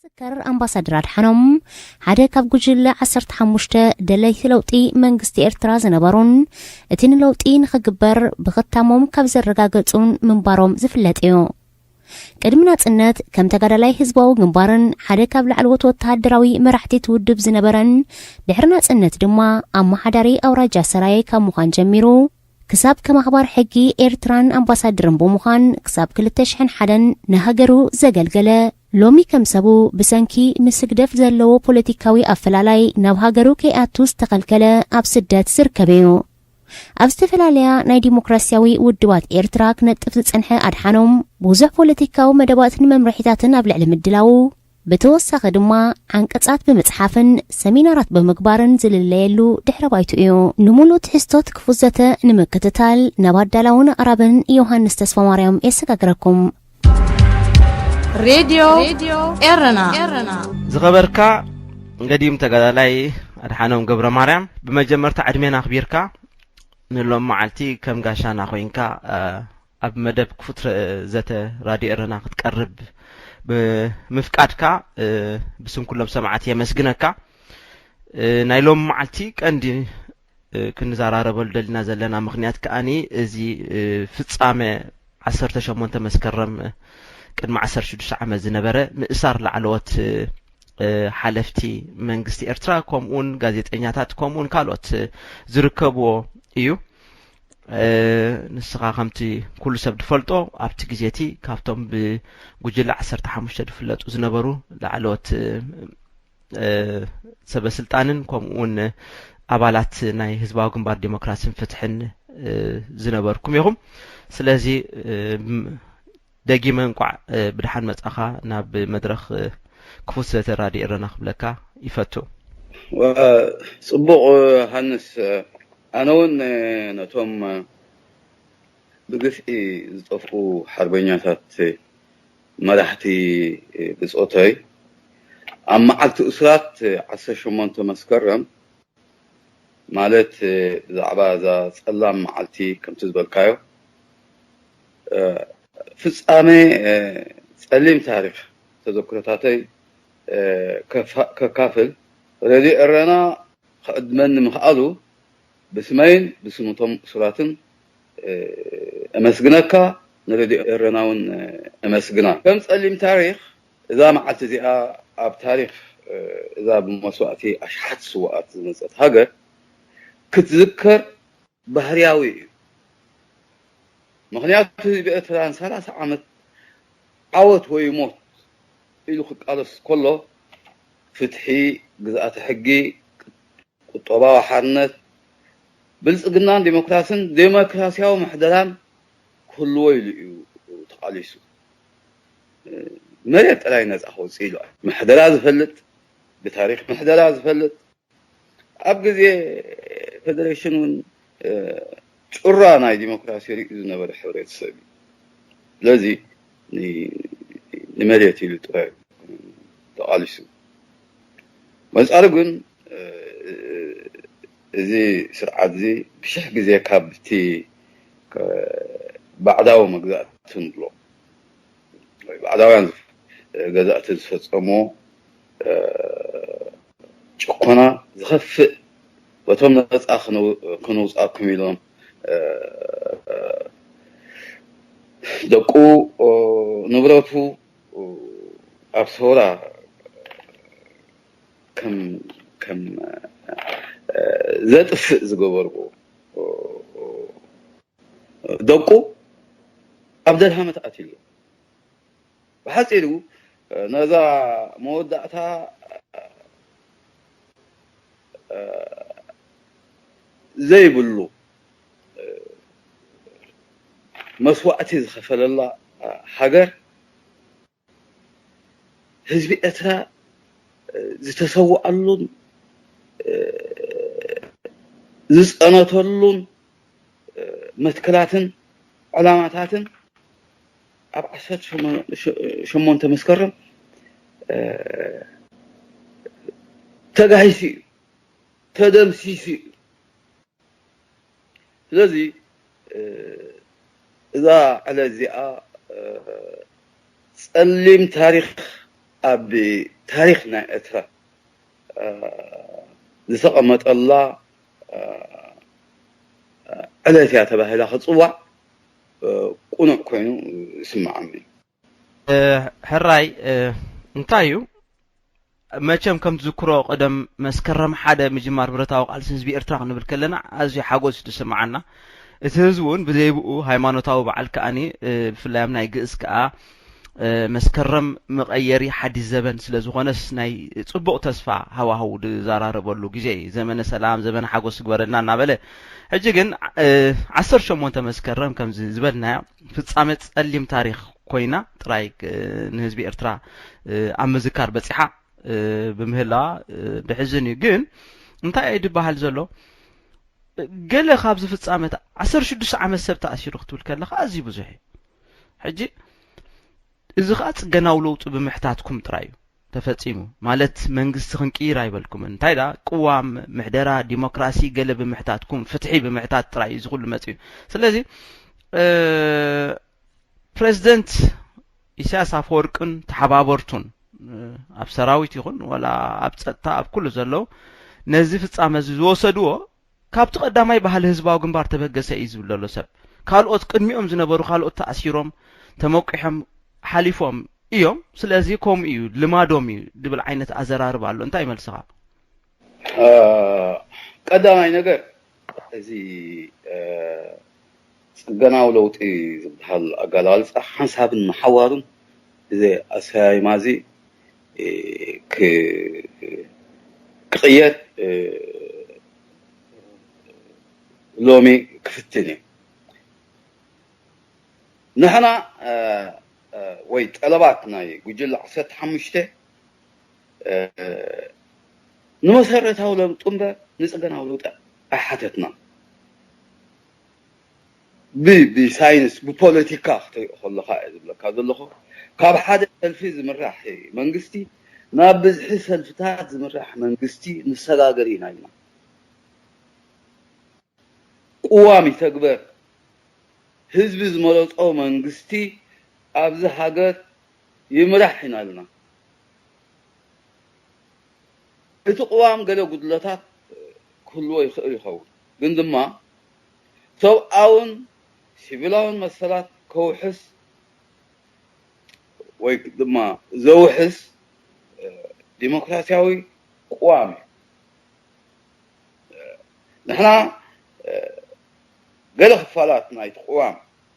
ዝከር ኣምባሳደር ኣድሓኖም ሓደ ካብ ጉጅለ ዓሰርተ ሓሙሽተ ደለይቲ ለውጢ መንግስቲ ኤርትራ ዝነበሩን እቲ ንለውጢ ንኽግበር ብኽታሞም ካብ ዘረጋገጹን ምንባሮም ዝፍለጥ እዩ። ቅድሚ ናጽነት ከም ተጋዳላይ ህዝባዊ ግንባርን ሓደ ካብ ላዕለዎት ወተሃደራዊ መራሕቲ እቲ ውድብ ዝነበረን ድሕሪ ናጽነት ድማ ኣመሓዳሪ ኣውራጃ ሰራየ ካብ ምዃን ጀሚሩ ክሳብ ከም ኣኽባር ሕጊ ኤርትራን ኣምባሳደርን ብምዃን ክሳብ ክልተ ሽሕን ሓደን ንሃገሩ ዘገልገለ ሎሚ ከም ሰቡ ብሰንኪ ምስ ህግደፍ ዘለዎ ፖለቲካዊ ኣፈላላይ ናብ ሃገሩ ከይኣቱ ዝተኸልከለ ኣብ ስደት ዝርከብ እዩ። ኣብ ዝተፈላለያ ናይ ዲሞክራሲያዊ ውድባት ኤርትራ ክነጥፍ ዝጸንሐ ኣድሓኖም ብዙሕ ፖለቲካዊ መደባትን መምርሒታትን ኣብ ልዕሊ ምድላዉ ብተወሳኺ ድማ ዓንቀጻት ብምጽሓፍን ሰሚናራት ብምግባርን ዝልለየሉ ድሕረ ባይቱ እዩ። ንምሉእ ትሕዝቶት ክፉት ዘተ ንምክትታል ናብ ኣዳላውን ኣቕራብን ዮሃንስ ተስፋማርያም የሰጋግረኩም። ሬድዮ ኤረና። ዝኸበርካ ገዲም ተጋዳላይ ኣድሓኖም ገብረ ማርያም፣ ብመጀመርታ ዕድሜና ኣኽቢርካ ንሎም መዓልቲ ከም ጋሻና ኮይንካ ኣብ መደብ ክፉት ዘተ ራድዮ ኤረና ክትቀርብ ብምፍቃድካ ብስም ኩሎም ሰማዕቲ የመስግነካ። ናይ ሎም መዓልቲ ቀንዲ ክንዘራረበሉ ደሊና ዘለና ምኽንያት ከኣኒ እዚ ፍጻመ ዓሰርተ ሸሞንተ መስከረም ቅድሚ ዓሰርተ ሽዱሽተ ዓመት ዝነበረ ምእሳር ላዕለዎት ሓለፍቲ መንግስቲ ኤርትራ ከምኡውን ጋዜጠኛታት ከምኡውን ካልኦት ዝርከብዎ እዩ። ንስኻ ከምቲ ኩሉ ሰብ ዝፈልጦ ኣብቲ ግዜ እቲ ካብቶም ብጉጅለ ዓሰርተ ሓሙሽተ ዝፍለጡ ዝነበሩ ላዕለዎት ሰበ ስልጣንን ከምኡ እውን ኣባላት ናይ ህዝባዊ ግንባር ዲሞክራሲን ፍትሕን ዝነበርኩም ኢኹም። ስለዚ ደጊመ እንቋዕ ብድሓን መጻኻ ናብ መድረኽ ክፉት ዘተ ራድዮ ኤረና ክብለካ ይፈቱ። ጽቡቕ ሃንስ፣ ኣነ እውን ነቶም ብግፍዒ ዝጠፍኡ ሓርበኛታት መራሕቲ ብጾተይ ኣብ መዓልቲ እሱራት ዓሰርተ ሸሞንተ መስከረም ማለት ብዛዕባ እዛ ጸላም መዓልቲ ከምቲ ዝበልካዮ ፍጻሜ ጸሊም ታሪኽ ተዘክሮታተይ ከካፍል ሬድዮ ኤረና ክዕድመኒ ምኽኣሉ ብስመይን ብስም እቶም እሱራትን እመስግነካ፣ ንሬድዮ ኤረና እውን እመስግና። ከም ጸሊም ታሪኽ እዛ መዓልቲ እዚኣ ኣብ ታሪኽ እዛ ብመስዋእቲ ኣሽሓት ስውኣት ዝመጸት ሃገር ክትዝከር ባህርያዊ እዩ። ምኽንያቱ ህዝቢ ኤርትራ ንሰላሳ ዓመት ዓወት ወይ ሞት ኢሉ ክቃለስ ከሎ ፍትሒ፣ ግዝኣተ ሕጊ፣ ቁጠባዊ ሓርነት፣ ብልጽግናን ዲሞክራስን ዴሞክራሲያዊ ምሕደራን ክህልዎ ኢሉ እዩ ተቓሊሱ። መሬት ጥራይ ነጻ ከውጽእ ኢሉ ምሕደራ ዝፈልጥ፣ ብታሪኽ ምሕደራ ዝፈልጥ፣ ኣብ ግዜ ፌደሬሽን እውን ጩራ ናይ ዲሞክራሲ ሪኡ ዝነበረ ሕብረተሰብ እዩ። ስለዚ ንመሬት ኢሉ ጥራይ ተቓሊሱ። በንጻሩ ግን እዚ ስርዓት እዚ ብሽሕ ግዜ ካብቲ ባዕዳዊ መግዛእቲ ንብሎ ወይ ባዕዳውያን ገዛእቲ ዝፈጸሞ ጭኮና ዝኸፍእ በቶም ነፃ ክንውፃኩም ኢሎም ደቁ ንብረቱ ኣብ ሰውራ ከም ከም ዘጥፍእ ዝገበርዎ ደቁ ኣብ ደልሃመት ኣትዩ ኣሎ። ብሓፂሩ ነዛ መወዳእታ ዘይብሉ መስዋእቲ ዝኸፈለላ ሃገር ህዝቢ ኤርትራ ዝተሰወኣሉን ዝፀነተሉን መትከላትን ዕላማታትን ኣብ ዓሰርተ ሸሞንተ መስከረም ተጋሂሱ እዩ፣ ተደምሲሱ እዩ። ስለዚ እዛ ዕለት እዚኣ ጸሊም ታሪኽ ኣብ ታሪኽ ናይ ኤርትራ ዝተቐመጠላ ዕለት እያ ተባሂላ ክፅዋዕ ቁኑዕ ኮይኑ ይስምዓኒ። ሕራይ እንታይ እዩ? መቸም ከም ትዝክሮ ቀደም መስከረም ሓደ ምጅማር ብረታዊ ቃልሲ ህዝቢ ኤርትራ ክንብል ከለና ኣዝዩ ሓጎስ እዩ ዝስምዓና። እቲ ህዝቢ እውን ብዘይብኡ ሃይማኖታዊ በዓል ከኣኒ ብፍላይ ኣብ ናይ ግእዝ ከኣ መስከረም መቐየሪ ሓዲስ ዘበን ስለ ዝኾነስ ናይ ጽቡቕ ተስፋ ሃዋህው ዝዘራረበሉ ግዜ እዩ። ዘመነ ሰላም ዘመነ ሓጎስ ይግበረልና እናበለ ሕጂ ግን ዓሰርተ ሸሞንተ መስከረም ከምዚ ዝበልናዮ ፍጻመ ጸሊም ታሪኽ ኮይና ጥራይ ንህዝቢ ኤርትራ ኣብ ምዝካር በጺሓ ብምህላዋ ድሕዝን እዩ። ግን እንታይ እዩ ዝበሃል ዘሎ? ገለ ካብ ዝፍጻመት ዓሰርተ ሽዱሽተ ዓመት ሰብ ተኣሲሩ ክትብል ከለኻ ኣዝዩ ብዙሕ እዩ። ሕጂ እዚ ኸዓ ጽገናዊ ለውጢ ብምሕታትኩም ጥራይ እዩ ተፈጺሙ። ማለት መንግስቲ ክንቅይር ኣይበልኩምን። እንታይ ደኣ ቅዋም፣ ምሕደራ፣ ዲሞክራሲ ገለ ብምሕታትኩም፣ ፍትሒ ብምሕታት ጥራይ እዩ እዚ ኩሉ መጺኡ። ስለዚ ፕሬዚደንት ኢሳያስ ኣፈወርቅን ተሓባበርቱን ኣብ ሰራዊት ይኹን ወላ ኣብ ጸጥታ ኣብ ኩሉ ዘለዉ ነዚ ፍጻመ እዚ ዝወሰድዎ ካብቲ ቀዳማይ ባህሊ ህዝባዊ ግንባር ተበገሰ እዩ ዝብል ዘሎ ሰብ። ካልኦት ቅድሚኦም ዝነበሩ ካልኦት ተኣሲሮም ተመቂሖም ሓሊፎም እዮም። ስለዚ ከምኡ እዩ ልማዶም እዩ ዝብል ዓይነት ኣዘራርባ ኣሎ። እንታይ መልስኻ? ቀዳማይ ነገር እዚ ጽገናዊ ለውጢ ዝበሃል ኣገላልጻ ሓንሳብን ንሓዋሩን እዚ ኣሰያይማ እዚ ክቕየር ሎሚ ክፍትን እዩ። ንሕና ወይ ጠለባት ናይ ጉጅለ ዓሰርተ ሓሙሽተ ንመሰረታዊ ለውጢ እምበር ንጽገናዊ ለውጢ ኣይሓተትና። ብሳይንስ ብፖለቲካ ክትሪኦ ከለኻ እየ ዝብለካ ዘለኹ። ካብ ሓደ ሰልፊ ዝምራሕ መንግስቲ ናብ ብዝሒ ሰልፍታት ዝምራሕ መንግስቲ ንሰጋገር ኢና ኢልና። ቅዋም ይተግበር፣ ህዝቢ ዝመረጾ መንግስቲ ኣብዚ ሃገር ይምራሕ ኢና ኢልና። እቲ ቅዋም ገለ ጉድለታት ክህልዎ ይኽእል ይኸውን፣ ግን ድማ ሰብኣውን ሲቪላውን መሰላት ከውሕስ ወይ ድማ ዘውሕስ ዲሞክራሲያዊ ቅዋም እዩ። ንሕና ገለ ክፋላት ናይቲ ቅዋም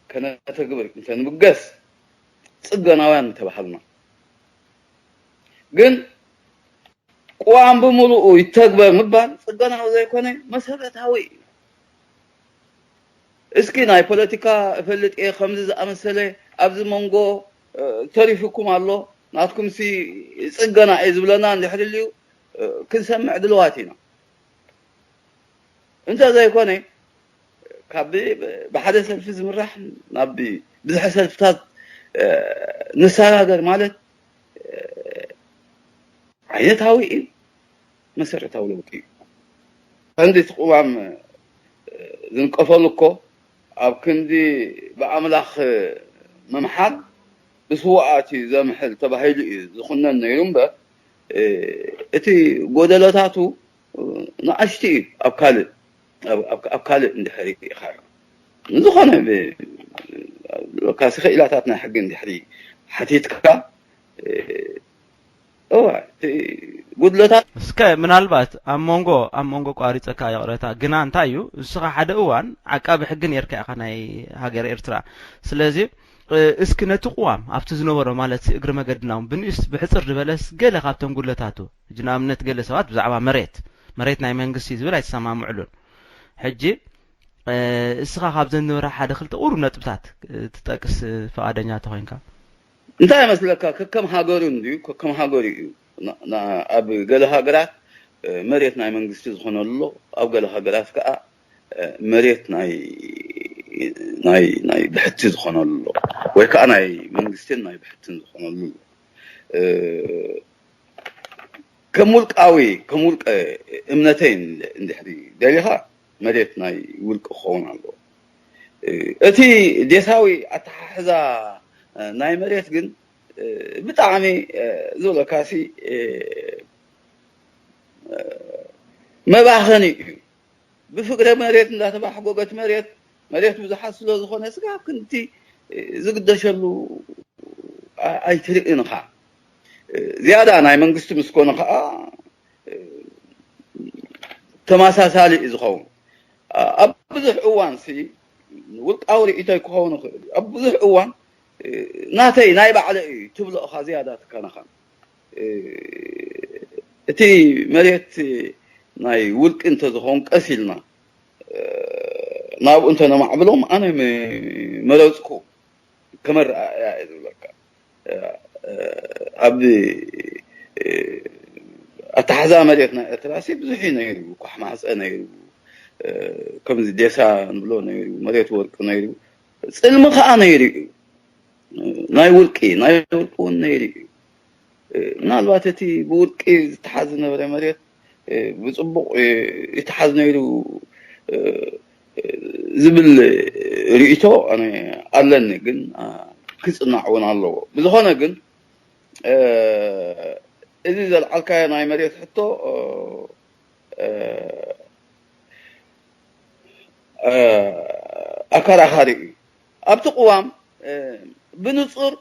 ከነተግብር እንተንብገስ ጽገናውያን ምተባሃልና፣ ግን ቅዋም ብምሉኡ ይተግበር ምባል ጽገናዊ ዘይኮነ መሰረታዊ እዩ። እስኪ ናይ ፖለቲካ እፈልጥ እየ ከምዚ ዝኣመሰለ ኣብዚ መንጎ ተሪፉኩም ኣሎ ናትኩምሲ ጽገና እየ ዝብለና እንድሕር ልዩ ክንሰምዕ ድልዋት ኢና። እንተ ዘይኮነ ካብ ብሓደ ሰልፊ ዝምራሕ ናብ ብዝሐ ሰልፍታት ንሰጋገር ማለት ዓይነታዊ እዩ፣ መሰረታዊ ለውጢ እዩ። ቀንዲ እቲ ቅዋም ዝንቀፈሉ እኮ ኣብ ክንዲ ብኣምላኽ ምምሓል ብስውኣት እዩ ዘምሕል ተባሂሉ እዩ ዝኹነን ነይሩ እምበር እቲ ጎደለታቱ ንኣሽቱ እዩ ኣብ ካልእ ኣብ ካልእ እንድሕሪ ኢኻ ዝኾነ ካሲ ክኢላታት ናይ ሕጊ እንድሕሪ ሓቲትካ እዋ እቲ ጉድለታት እስከ ምናልባት ኣብ መንጎ ኣብ መንጎ ቋሪፀካ ይቕረታ ግና እንታይ እዩ ንስኻ ሓደ እዋን ዓቃቢ ሕጊ ነርካ ኢኻ ናይ ሃገር ኤርትራ። ስለዚ እስኪ ነቲ ቅዋም ኣብቲ ዝነበሮ ማለት እግሪ መገድና እውን ብንእስ ብሕፅር ዝበለስ ገለ ካብቶም ጉድለታቱ ሕጂ ንኣብነት ገለ ሰባት ብዛዕባ መሬት መሬት ናይ መንግስቲ ዝብል ኣይተሰማምዕሉን። ሕጂ እስኻ ካብ ዘንበረ ሓደ ክልተ ቁሩብ ነጥብታት ትጠቅስ ፍቓደኛ ተኾይንካ። እንታይ ይመስለካ ከከም ሃገሩ እንድዩ ከከም ሃገሩ እዩ። ኣብ ገለ ሃገራት መሬት ናይ መንግስቲ ዝኾነሉ ኣብ ገለ ሃገራት ከዓ መሬት ናይ ናይ ናይ ብሕቲ ዝኾነሉ ወይ ከዓ ናይ መንግስትን ናይ ብሕትን ዝኾነሉ ከም ውልቃዊ ከም ውልቀ እምነተይ እንድሕሪ ደሊኻ መሬት ናይ ውልቂ ክኸውን ኣለዎ። እቲ ዴሳዊ ኣተሓሕዛ ናይ መሬት ግን ብጣዕሚ ዝብለካሲ መባኸኒ እዩ። ብፍቅረ መሬት እንዳተባሕጎገት መሬት መሬት ብዙሓት ስለ ዝኾነ ስጋብ ክንድቲ ዝግደሸሉ ኣይትርእን ኢኻ። ዝያዳ ናይ መንግስቲ ምስ ኮነ ከዓ ተመሳሳሊ እዩ ዝኸውን። ኣብ ብዙሕ እዋን ሲ ውልቃዊ ርእይቶይ ክኸውን ይኽእል እዩ። ኣብ ብዙሕ እዋን ናተይ ናይ ባዕለ እዩ ትብሎ እኻ ዝያዳ ትከናኸን። እቲ መሬት ናይ ውልቂ እንተዝኸውን ቀስ ኢልና ናብኡ እንተነማዕብሎም ኣነ መረፅኩ። ከም ኣረኣእያ እየ ዝብለካ። ኣብ ኣተሓዛ መሬት ናይ ኤርትራ ሲ ብዙሕ እዩ ነይሩ። ኳሕ ማሕፀ ነይሩ፣ ከምዚ ዴሳ ንብሎ ነይሩ፣ መሬት ወርቂ ነይሩ፣ ፅልሚ ከዓ ነይሩ እዩ። ናይ ውልቂ ናይ ውልቂ እውን ነይሩ እዩ። ምናልባት እቲ ብውልቂ ዝተሓዝ ዝነበረ መሬት ብፅቡቕ ይተሓዝ ነይሩ ዝብል ርእይቶ ኣነ ኣለኒ፣ ግን ክፅናዕ እውን ኣለዎ። ብዝኾነ ግን እዚ ዘልዓልካዮ ናይ መሬት ሕቶ ኣከራኻሪ እዩ። ኣብቲ ቅዋም ብንፁር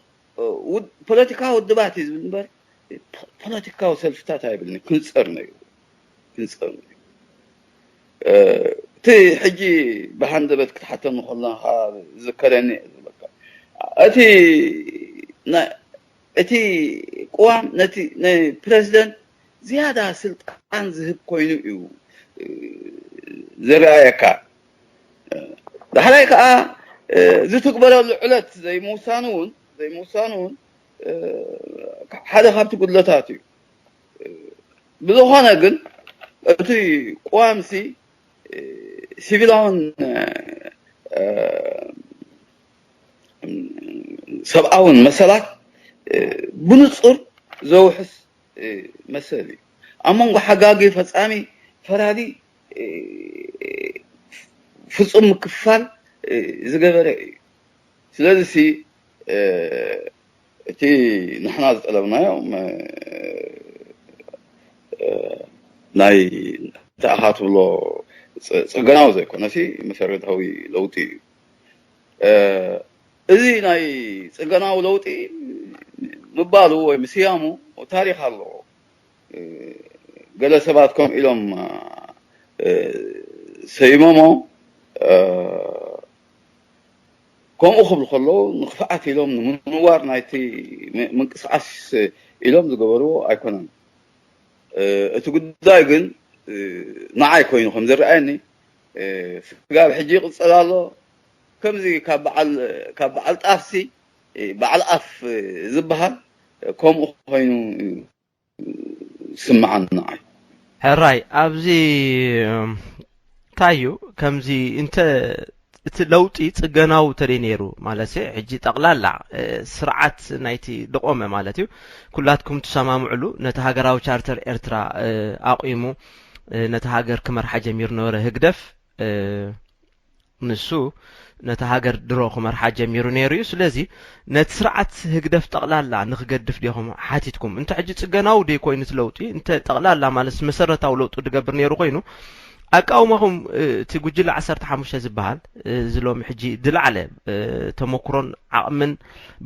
ፖለቲካዊ ውድባት እዩ ዝብል እምበር ፖለቲካዊ ሰልፍታት ኣይብልን። ክንፀር ነይሩ ክንፀር ነይሩ። እቲ ሕጂ ብሃንደበት ክትሓተኒ ከለኻ ዝከረኒ እየ ዝብለካ። እቲ እቲ ቅዋም ነቲ ንፕረዚደንት ዝያዳ ስልጣን ዝህብ ኮይኑ እዩ ዝረኣየካ። ዳሕራይ ከዓ ዝትግበረሉ ዕለት ዘይምውሳኑ እውን ዘይምውሳኑ እውን ሓደ ካብቲ ጉድለታት እዩ። ብዝኾነ ግን እቲ ቅዋምሲ ሲቪላውን ሰብኣውን መሰላት ብንፁር ዘውሕስ መሰል እዩ። ኣብ መንጎ ሓጋጊ፣ ፈፃሚ፣ ፈራዲ ፍፁም ምክፍፋል ዝገበረ እዩ። ስለዚ ሲ እቲ ንሕና ዝጠለብናዮ ናይ ተኣኻ ትብሎ ፅገናዊ ዘይኮነ ሲ መሰረታዊ ለውጢ እዩ። እዚ ናይ ፅገናዊ ለውጢ ምባሉ ወይ ምስያሙ ታሪክ ኣለዎ። ገለ ሰባት ከም ኢሎም ሰይሞሞ። ከምኡ ክብሉ ከለዉ ንክፍኣት ኢሎም ንምንዋር ናይቲ ምንቅስቃስ ኢሎም ዝገበርዎ ኣይኮነን። እቲ ጉዳይ ግን ንዓይ ኮይኑ ከም ዝረኣየኒ ስጋብ ሕጂ ይቕፅል ኣሎ። ከምዚ ካብ በዓል ጣፍሲ በዓል ኣፍ ዝበሃል ከምኡ ኮይኑ እዩ ዝስምዓኒ ንዓይ። ሕራይ ኣብዚ እንታይ እዩ ከምዚ እንተ እቲ ለውጢ ፅገናዊ ተደይ ነይሩ ማለት ሕጂ ጠቕላላ ስርዓት ናይቲ ድቆመ ማለት እዩ ኩላትኩም ትሰማምዕሉ ነቲ ሃገራዊ ቻርተር ኤርትራ ኣቑሙ ነቲ ሃገር ክመርሓ ጀሚሩ ነበረ ህግደፍ ንሱ ነቲ ሃገር ድሮ ክመርሓ ጀሚሩ ነይሩ እዩ። ስለዚ ነቲ ስርዓት ህግደፍ ጠቕላላ ንክገድፍ ዲኹም ሓቲትኩም? እንተ ሕጂ ፅገናዊ ደይ ኮይኑ እቲ ለውጢ እንተ ጠቕላላ ማለት መሰረታዊ ለውጢ ድገብር ነይሩ ኮይኑ ኣቃውማኹም እቲ ጉጅለ ዓሰርተ ሓሙሽተ ዝበሃል እዚ ሎሚ ሕጂ ድላዕለ ተመክሮን ዓቕምን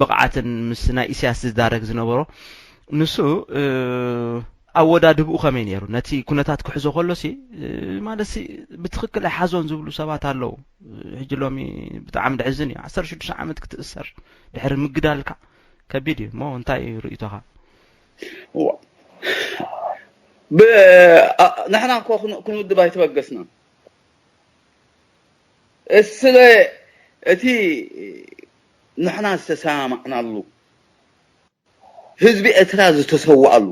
ብቕዓትን ምስ ናይ ኢሳያስ ዝዳረግ ዝነበሮ ንሱ ኣወዳድብኡ ከመይ ነይሩ? ነቲ ኩነታት ክሕዞ ከሎ ሲ ማለት ሲ ብትኽክል ኣይሓዞን ዝብሉ ሰባት ኣለዉ። ሕጂ ሎሚ ብጣዕሚ ድሕዝን እዩ። ዓሰርተ ሽዱሽተ ዓመት ክትእሰር ድሕሪ ምግዳልካ ከቢድ እዩ እሞ እንታይ እዩ ርእይቶኻ? ንሕና እኮ ክንውድብ ኣይተበገስናን። ስለ እቲ ንሕና ዝተሰማማዕናሉ ህዝቢ ኤርትራ ዝተሰውኣሉ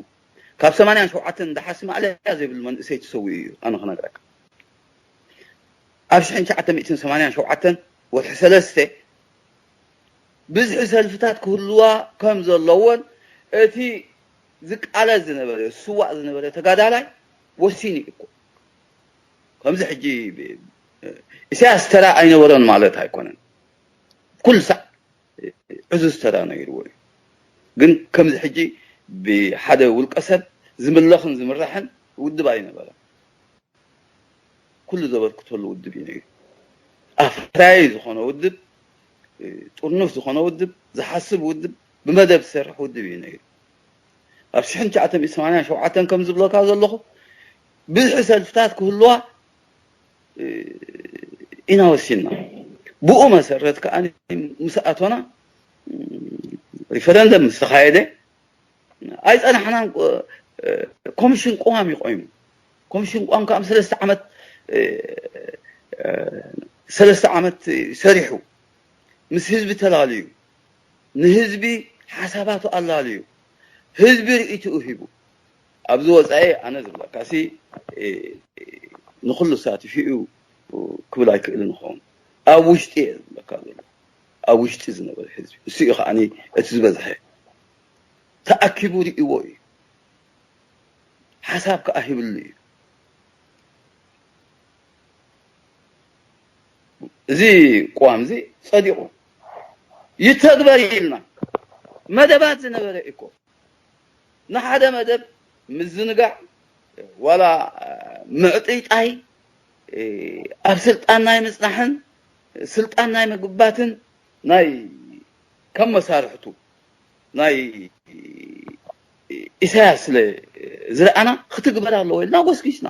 ካብ ሰማንያን ሸውዓተን ደሓሲ ማእለያ ዘይብሉ መንእሰይ ተሰዊኡ እዩ። ኣነ ክነግረካ ኣብ ሽሕን ትሽዓተ ሚእትን ሰማንያን ሸውዓተን ወርሒ ሰለስተ ብዝሒ ሰልፍታት ክህልዋ ከም ዘለዎን እቲ ዝቃለስ ዝነበረ ዝስዋእ ዝነበረ ተጋዳላይ ወሲኑ እዩ እኮ። ከምዚ ሕጂ ኢሳያስ ተራ ኣይነበሮን ማለት ኣይኮነን። ኩሉ ሳዕ ዕዙዝ ተራ ነይርዎ እዩ። ግን ከምዚ ሕጂ ብሓደ ውልቀ ሰብ ዝምለኽን ዝምራሕን ውድብ ኣይነበረን። ኩሉ ዘበርክተሉ ውድብ እዩ ነይሩ። ኣፍራዪ ዝኾነ ውድብ፣ ጥርኑፍ ዝኾነ ውድብ፣ ዝሓስብ ውድብ፣ ብመደብ ዝሰርሕ ውድብ እዩ ነይሩ። ኣብ ሽሕን ትሽዓተ ሚእትን ሰማንያን ሸውዓተን ከም ዝብለካ ዘለኹ ብዝሒ ሰልፍታት ክህልዋ ኢና ወሲንና። ብኡ መሰረት ከኣ ምስ ኣቶና ሪፈረንደም ምስ ተኻየደ ኣይጸናሕናን። ኮሚሽን ቅዋም እዩ ቆይሙ። ኮሚሽን ቅዋም ከዓ ሰለስተ ዓመት ሰለስተ ዓመት ሰሪሑ ምስ ህዝቢ ተላልዩ ንህዝቢ ሓሳባቱ ኣላልዩ ህዝቢ ርእይትኡ ሂቡ ኣብዚ ወፃኢ ኣነ ዝብለካሲ ንኩሉ ሳቲፊ እዩ ክብል ኣይክእልን ይኸውን። ኣብ ውሽጢ እየ ዝብለካ ዘሎ ኣብ ውሽጢ ዝነበረ ህዝቢ እሱ እዩ ከዓ እቲ ዝበዝሐ ተኣኪቡ ርእይዎ እዩ። ሓሳብ ከዓ ሂብሉ እዩ። እዚ ቅዋም እዚ ጸዲቑ ይተግበር ኢልና መደባት ዝነበረ እኮ ንሓደ መደብ ምዝንጋዕ ዋላ ምዕጥይጣይ ኣብ ስልጣን ናይ ምጽናሕን ስልጣን ናይ ምግባትን ናይ ከም መሳርሕቱ ናይ ኢሳያስ ስለ ዝረኣና ክትግበር ኣለዎ ኢልና ጎስጊስና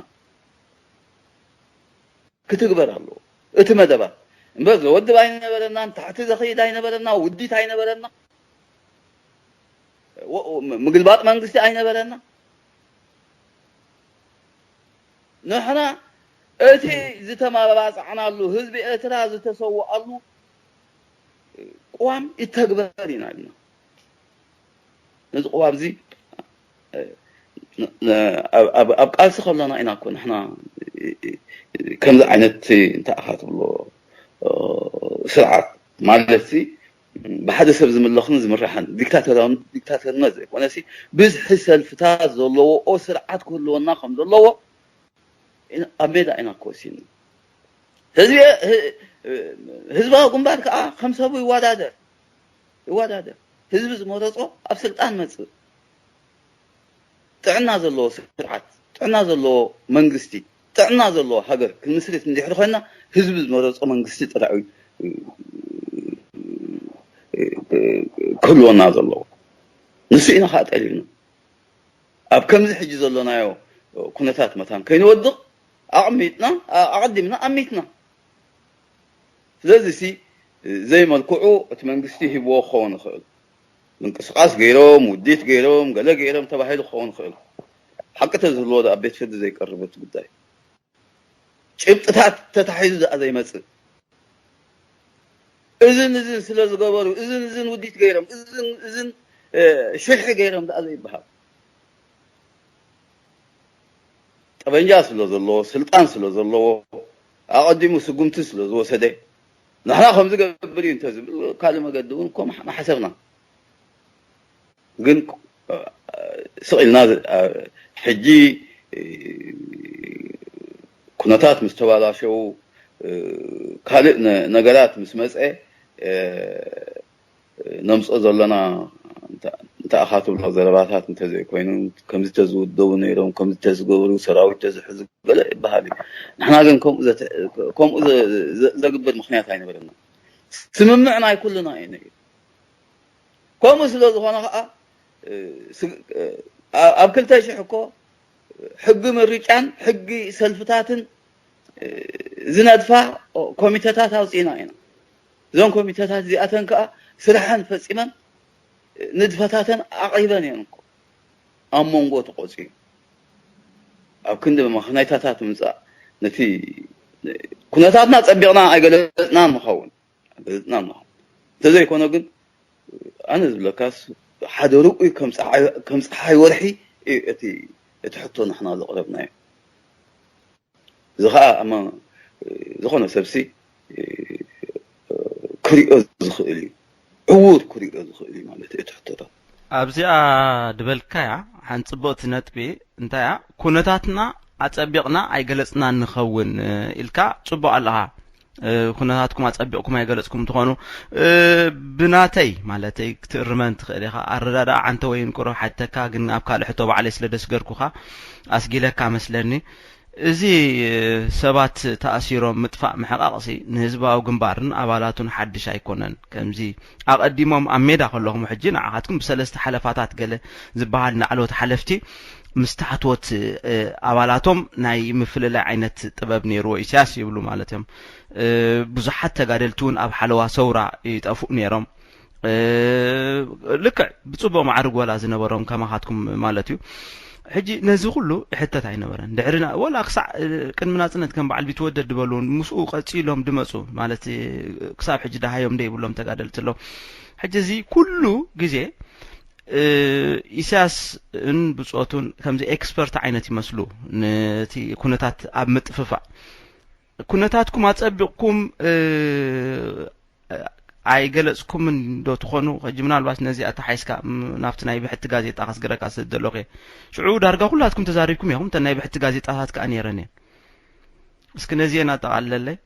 ክትግበር ኣለዎ እቲ መደባት እምበር ዘወድብ ኣይነበረናን ታሕቲ ዘኽይድ ኣይነበረና ውዲት ኣይነበረና ምግልባጥ መንግስቲ ኣይነበረና ንሕና እቲ ዝተማባፃዕናሉ ህዝቢ ኤርትራ ዝተሰወኣሉ ቅዋም ይተግበር ኢና ኢልና ነዚ ቅዋም እዚ ኣብ ቃልሲ ከለና ኢና እኮ ንሕና ከምዚ ዓይነት እንታይ ኢኻ ትብሎ ስርዓት ማለት ብሓደ ሰብ ዝምለኽን ዝምራሕን ዲክታተራውን ዲክታተርነት ዘይኮነሲ ብዝሒ ሰልፍታት ዘለዎኦ ስርዓት ክህልወና ከም ዘለዎ ኣብ ሜዳ ኢና ክወሲኒ ህዝባዊ ግንባር ከዓ ከም ሰቡ ይወዳደር ይወዳደር ህዝቢ ዝመረፆ ኣብ ስልጣን መፅእ ጥዕና ዘለዎ ስርዓት ጥዕና ዘለዎ መንግስቲ ጥዕና ዘለዎ ሃገር ክንምስርት እንድሕር ኮይና ህዝቢ ዝመረፆ መንግስቲ ጥራይ ክህልወና ዘለዎ ንሱ ኢና ከዓ ጠሊብና ኣብ ከምዚ ሕጂ ዘሎናዮ ኩነታት መታን ከይንወድቕ ኣቕሚጥና ኣቐዲምና ኣሚትና ስለዚ ሲ ዘይመልክዑ እቲ መንግስቲ ሂብዎ ክኸውን ይኽእል ምንቅስቃስ ገይሮም ውዲት ገይሮም ገለ ገይሮም ተባሂሉ ክኸውን ይኽእል ሓቂ ተዝህልዎ ኣብ ቤት ፍርዲ ዘይቀርብ እቲ ጉዳይ ጭብጥታት ተታሒዙ ደኣ ዘይመፅእ እዝን እዝን ስለ ዝገበሩ እዝን እዝን ውዲት ገይሮም እዝን እዝን ሽርሒ ገይሮም ደኣ ዘይበሃል ጠበንጃ ስለ ዘለዎ ስልጣን ስለ ዘለዎ ኣቐዲሙ ስጉምቲ ስለ ዝወሰደ ንሕና ከምዚ ገብር እዩ እንተዝብል ካልእ መገዲ እውን እኮ መሓሰብና ግን ስቕ ኢልና ሕጂ ኩነታት ምስ ተባላሸው ካልእ ነገራት ምስ መፀ ነምፅኦ ዘለና እንተ ኣኻ ትብሎ ዘረባታት እንተዘይኮይኑ ከምዚ ተዝውደቡ ነይሮም ከምዚ ተዝገብሩ ሰራዊት ተዝሕዙ ገለ ይበሃል እዩ ንሕና ግን ከምኡ ዘግብር ምክንያት ኣይነበረና ስምምዕ ናይ ኩልና እዩ ነይሩ ከምኡ ስለ ዝኾነ ከዓ ኣብ ክልተ ሽሕ እኮ ሕጊ ምርጫን ሕጊ ሰልፍታትን ዝነድፋ ኮሚተታት ኣውፅኢና ኢና እዞም ኮሚተታት እዚኣተን ከዓ ስራሐን ፈፂመን ንድፈታተን ኣቕሪበን እየን እኮ ኣብ መንጎ ተቆፂኡ ኣብ ክንዲ መክነይታታት ምፃእ ነቲ ኩነታትና ፀቢቕና ኣይገለፅናን ንኸውን ኣይገለፅናን ንኸውን እንተዘይኮነ ግን ኣነ ዝብለካስ ሓደ ርኡይ ከም ፀሓይ ወርሒ እቲ እቲ ሕቶ ንሕና ዘቕረብናዮ እዚ ከዓ ኣማ ዝኾነ ሰብሲ ክሪኦ ዝኽእል እዩ ዕዉር ክሪኦ ዝኽእል እዩ ማለት እቲ ሕቶታት ኣብዚኣ ድበልካያ ሓንቲ ፅብቕቲ ነጥቢ እንታያ ኩነታትና ኣፀቢቕና ኣይገለፅና ንኸውን ኢልካ ፅቡቅ ኣለኻ ኩነታትኩም ኣጸቢቕኩም ኣይገለጽኩም ትኾኑ። ብናተይ ማለተይ ክትእርመን ትኽእል ኢኻ። ኣረዳድኣ ዓንተ ወይ እንቁሮ ሓተካ ግን ኣብ ካልእ ሕቶ ባዕለይ ስለ ደስገርኩኻ ኣስጊለካ መስለኒ። እዚ ሰባት ተኣሲሮም ምጥፋእ ምሕቃቕሲ ንህዝባዊ ግንባርን ኣባላቱን ሓድሽ ኣይኮነን። ከምዚ ኣቐዲሞም ኣብ ሜዳ ከለኹም ሕጂ ንዓኻትኩም ብሰለስተ ሓለፋታት ገለ ዝበሃል ንላዕለዎት ሓለፍቲ ምስ ታሕተዎት ኣባላቶም ናይ ምፍልላይ ዓይነት ጥበብ ነይርዎ ኢሳያስ ይብሉ ማለት እዮም። ብዙሓት ተጋደልቲ እውን ኣብ ሓለዋ ሰውራ ይጠፍኡ ነይሮም። ልክዕ ብፅቡቅ ማዕርግ ወላ ዝነበሮም ከማኻትኩም ማለት እዩ። ሕጂ ነዚ ኩሉ ይሕተት ኣይነበረን። ድሕሪ ወላ ክሳዕ ቅድሚ ናፅነት ከም በዓል ቢትወደድ ዝበሉ ምስኡ ቀፂሎም ድመፁ ማለት ክሳብ ሕጂ ደሃዮም ደይብሎም ተጋደልቲ ኣለዉ። ሕጂ እዚ ኩሉ ግዜ ኢሳያስን ብፆቱን ከምዚ ኤክስፐርት ዓይነት ይመስሉ ነቲ ኩነታት ኣብ ምጥፍፋእ። ኩነታትኩም ኣፀቢቕኩም ኣይገለፅኩምን ዶ ትኾኑ? ሕጂ ምናልባት ነዚ ኣተሓይስካ ናብቲ ናይ ብሕቲ ጋዜጣ ከስግረካ ስለ ዘለኹ ሽዑ ዳርጋ ኩላትኩም ተዛሪብኩም ኢኹም። እተን ናይ ብሕቲ ጋዜጣታት ከዓ ነይረን እየን። እስኪ ነዚአን ኣጠቓልለለይ።